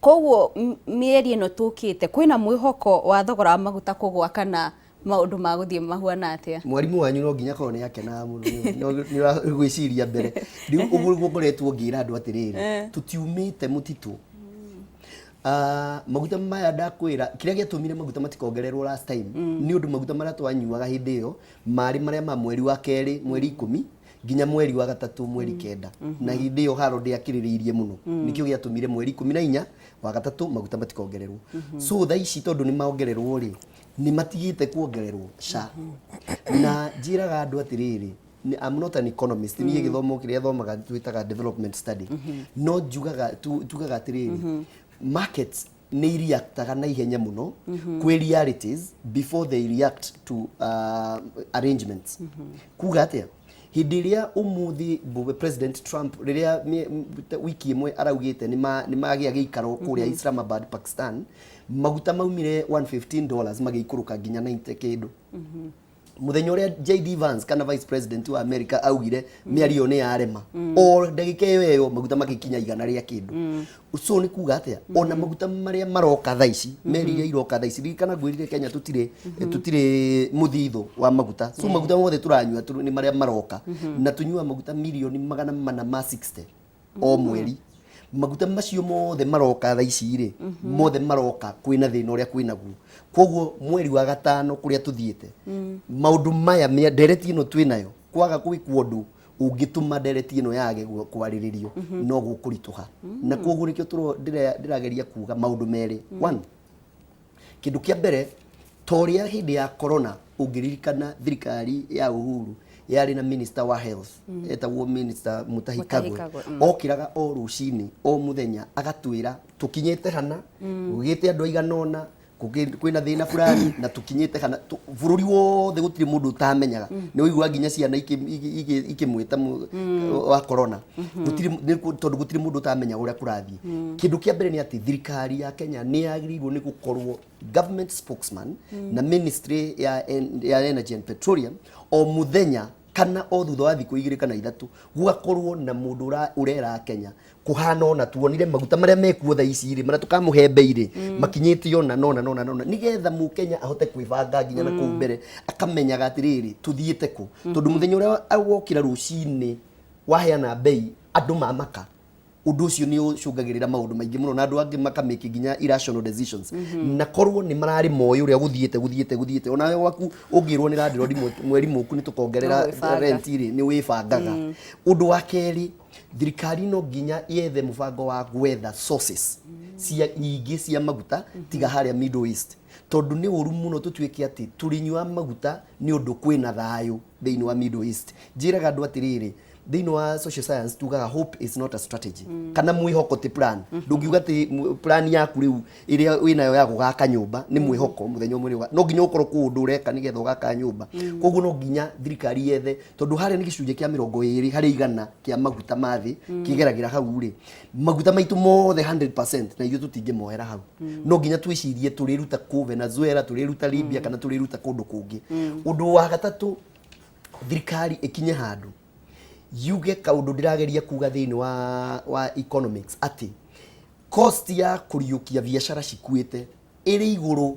koguo mĩeri ĩno tũkĩte kwĩna mwĩhoko wa thogora wa maguta kũgwa kana maũndũ ma gũthiĩ mahuana atĩa? Mwarimũ wanyu no nginya akorwo nĩ akenaga mũno nĩ ũragwĩciria mbere. Rĩu ũguo nĩguo ngoretwo ngĩra andũ atĩrĩrĩ, tũtiumĩte mũtitũ. Maguta maya ndakwĩra, kĩrĩa gĩatũmire maguta matikongererwo last time nĩ ũndũ maguta marĩa twanyuaga hĩndĩ ĩyo marĩ marĩa ma mweri wa kerĩ mweri 10 nginya mweri wa gatatũ mweri 9, na hĩndĩ ĩyo haro ndĩakĩrĩrĩirie mũno. Nĩkĩo gĩatũmire mweri 14 wa gatatũ maguta matikongererwo. So thaa ici tondũ nĩ maongererwo rĩ, nĩ matigĩte kuongererwo ca. Na njĩraga andũ atĩrĩrĩ, I'm not an economist, niĩ gĩthomo kĩrĩa thomaga twĩtaga development study, no njugaga tugaga atĩrĩrĩ, markets nĩ ireactaga na ihenya mũno kwĩ realities before they react to arrangements. Kuga atĩa? Hĩndĩ ĩrĩa ũmũthĩ President Trump rĩrĩa wiki ĩmwe araugĩte nĩ magĩa gĩikaro kũrĩa Islamabad, Pakistan, maguta maumire $115 magĩikũrũka nginya 90 kĩndũ. Mũthenya ũrĩa JD Vance kana vice president wa America augire mĩario nĩ yarema, o ndagĩka ĩyo ĩyo maguta magĩkinya igana rĩa kĩndũ. So nĩ kuga atĩa? Ona maguta marĩa maroka thaa ici, meri iria iroka thaa ici, ririkana ngwĩrire Kenya tũtirĩ mũthithũ wa maguta. So maguta mothe tũranyua nĩ marĩa maroka, na tũnyua maguta mirioni 460 o mweri. Maguta macio mothe maroka thaa ici rĩ, mothe maroka kwĩna thĩna ũrĩa kwĩnaguo. Koguo mweri wa gatano kũrĩa tũthiĩte, maũndũ maya ndereti ĩno twĩnayo, kwaga gwĩkwo ũndũ ũngĩtũma ndereti ĩno yage kwarĩrĩrio, no gũkũritũha. Na koguo nĩkĩo ndĩrageria kuga maũndũ merĩ. One, kĩndũ kĩa mbere, ta ũrĩa hĩndĩ ya corona ũngĩririkana thirikari ya Uhuru yarĩ na minister wa health etagwo Minister Mutahi Mutahi Kagwe, Kagwe. Okĩraga o rũcinĩ o mũthenya agatwĩra tũkinyĩte hana, gũgĩte andũ aigana ũna, kwĩna thĩna fulani na tũkinyĩte hana. Bũrũri wothe gũtirĩ mũndũ ũtamenyaga. Nĩ ũigua nginya ciana ikĩmwĩta wa corona. Gũtirĩ tondũ gũtirĩ mũndũ ũtamenya ũrĩa kũrathiĩ. Kĩndũ kĩa mbere nĩ atĩ thirikari ya Kenya nĩ yagĩrĩirwo nĩ gũkorwo government spokesman na ministry ya energy and petroleum o mũthenya kana o thutha wa thikũ 2 kana 3 gũgakorwo na mũndũ ũrera Kenya kũhana ona tuonire maguta marĩa mekuo thaa ici rĩ, marĩa tũkamũhe mbei rĩ, makinyĩte ona nona nona nona, nĩgetha mũkenya ahote kwĩbanga nginya na kũu mbere, akamenyaga atĩrĩrĩ, tũthiĩte kũ. Tondũ mũthenya ũrĩa wokĩra rũcinĩ waheana mbei andũ mamaka, ũndũ ũcio nĩ ũcũngagĩrĩra maũndũ maingĩ mũno na andũ angĩ makamake nginya irrational decisions. Na korwo nĩ mararĩ moĩ ũrĩa gũthiĩte gũthiĩte gũthiĩte, onawe gwaku ũngĩrwo nĩ landlord mweri mũku nĩ tũkongerera No gwĩbanga. rent rĩ, nĩ wĩbangaga. Ũndũ wa kerĩ, thirikari no nginya yethe mũbango wa gwetha sources cia nyingĩ cia maguta tiga harĩa Middle East, tondũ nĩ ũru mũno tũtuĩke atĩ tũrĩnyua maguta nĩ ũndũ kwĩna thayũ thĩinĩ wa Middle East. Njĩraga andũ atĩrĩrĩ, thĩinĩ wa social science tugaga hope is not a strategy, kana mwĩhoko ti plan. Ndũngiuga atĩ plan yaku rĩu ĩrĩa wĩnayo ya gũgaka nyũmba nĩ mwĩhoko mũthenya ũmwe no nginya ũkorwo kwĩ ũndũ ũreka nĩgetha ũgaka nyũmba. Koguo no nginya thirikari yethe, tondũ harĩa nĩ gĩcunjĩ kĩa 20% kĩa maguta ma thĩ kĩgeragĩra hau rĩ, maguta maitũ mothe 100% na ithuĩ tũtingĩmoera hau. No nginya twĩcirie tũrĩruta kũ Venezuela, tũrĩruta Libya, kana tũrĩruta kũndũ kũngĩ. Ũndũ wa gatatũ, thirikari ĩkinye handũ yuge kaũndũ ndĩrageria kuga thĩinĩ wa economics, atĩ cost ya kũriũkia biacara cikuĩte ĩrĩ igũrũ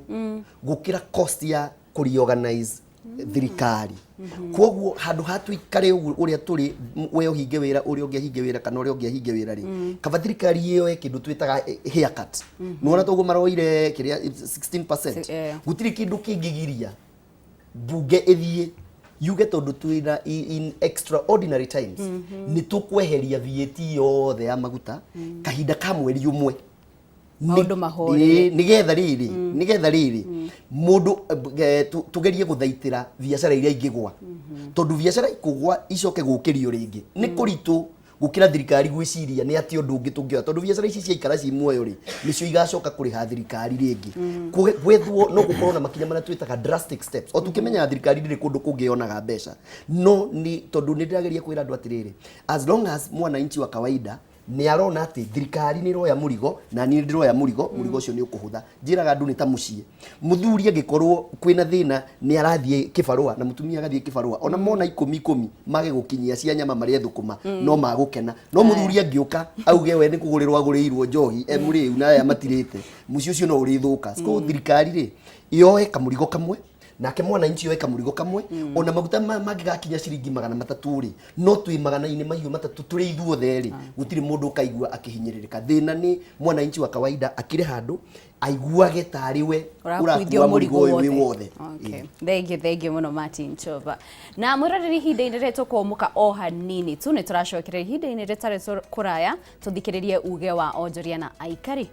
gũkĩra cost ya kũreorganize thirikari. Koguo handũ ha tũikare ũguo ũrĩa tũrĩ, we ũhinge wĩra, ũrĩa ũngĩ ahinge wĩra, kana ũrĩa ũngĩ ahinge wĩra rĩ, kaba thirikari ĩyoe kĩndũ twĩtaga haircut. Nĩwona toguo maroire kĩrĩa 16%? Gũtirĩ kĩndũ kĩngĩgiria mbunge ĩthiĩ yuge tondũ twĩna in extraordinary times nĩ tũkweheria VAT yothe ya maguta kahinda ka mweri ũmwe. Maũndũ mahorere. Ĩĩ, nĩgetha rĩrĩ mũndũ tũgerie gũthaitĩra biacara iria ingĩgwa, tondũ biacara ikũgwa icoke gũkĩrio rĩngĩ nĩ kũritũ. Gũkĩra thirikari gwĩciria nĩ atĩ ũndũ ũngĩ tũngĩoya, tondũ biacara ici ciaikara ci muoyo rĩ, nĩcio igacoka kũrĩha thirikari rĩngĩ. Gwethwo no gũkorwo na makinya marĩa twĩtaga drastic steps, o tũkĩmenyaga thirikari ndĩrĩ kũndũ kũngĩ yonaga mbeca, no nĩ tondũ nĩ ndĩrageria kwĩra andũ atĩrĩrĩ, as long as mwananchi wa kawaida nĩ arona atĩ thirikari nĩ ĩroya mũrigo na niĩ ndĩroya mũrigo, mũrigo ũcio nĩ ũkũhũtha. Njĩraga andũ nĩ ta mũciĩ, mũthuri angĩkorwo kwĩna thĩna nĩ arathiĩ kĩbarũa na mũtumia agathiĩ kĩbarũa, ona mona ikũmi ikũmi mage gũkinyia cia nyama marĩe thũkũma, no magũkena. No mũthuri angĩũka auge we nĩ kũgũrĩrwo agũrĩirwo njohi e mũrĩu na aya matirĩte, mũciĩ ũcio no ũrĩthũka. So thirikari rĩ, yoe kamũrigo kamwe, nake mwananchi oe kamũrigo kamwe. Ona maguta maya mangĩgakinya ciringi 300 rĩ, no twĩ 300 tũrĩ ithuothe rĩ, gũtirĩ mũndũ ũkaigua akĩhinyĩrĩrĩka. Thĩna nĩ mwananchi wa kawaida akĩrĩ handũ aiguage tarĩ we ũrakuithio ũrakua mũrigo ũyũ wĩ wothe. Okay. Thengiũ, thengiũ mũno Martin Choba. Na mwĩroreri, ihinda-inĩ rĩrĩ tũkũmũka o hanini tu, nĩ tũracokereria ihinda-inĩ rĩtarĩ kũraya tũthikĩrĩrie uge wa onjoria na aikari.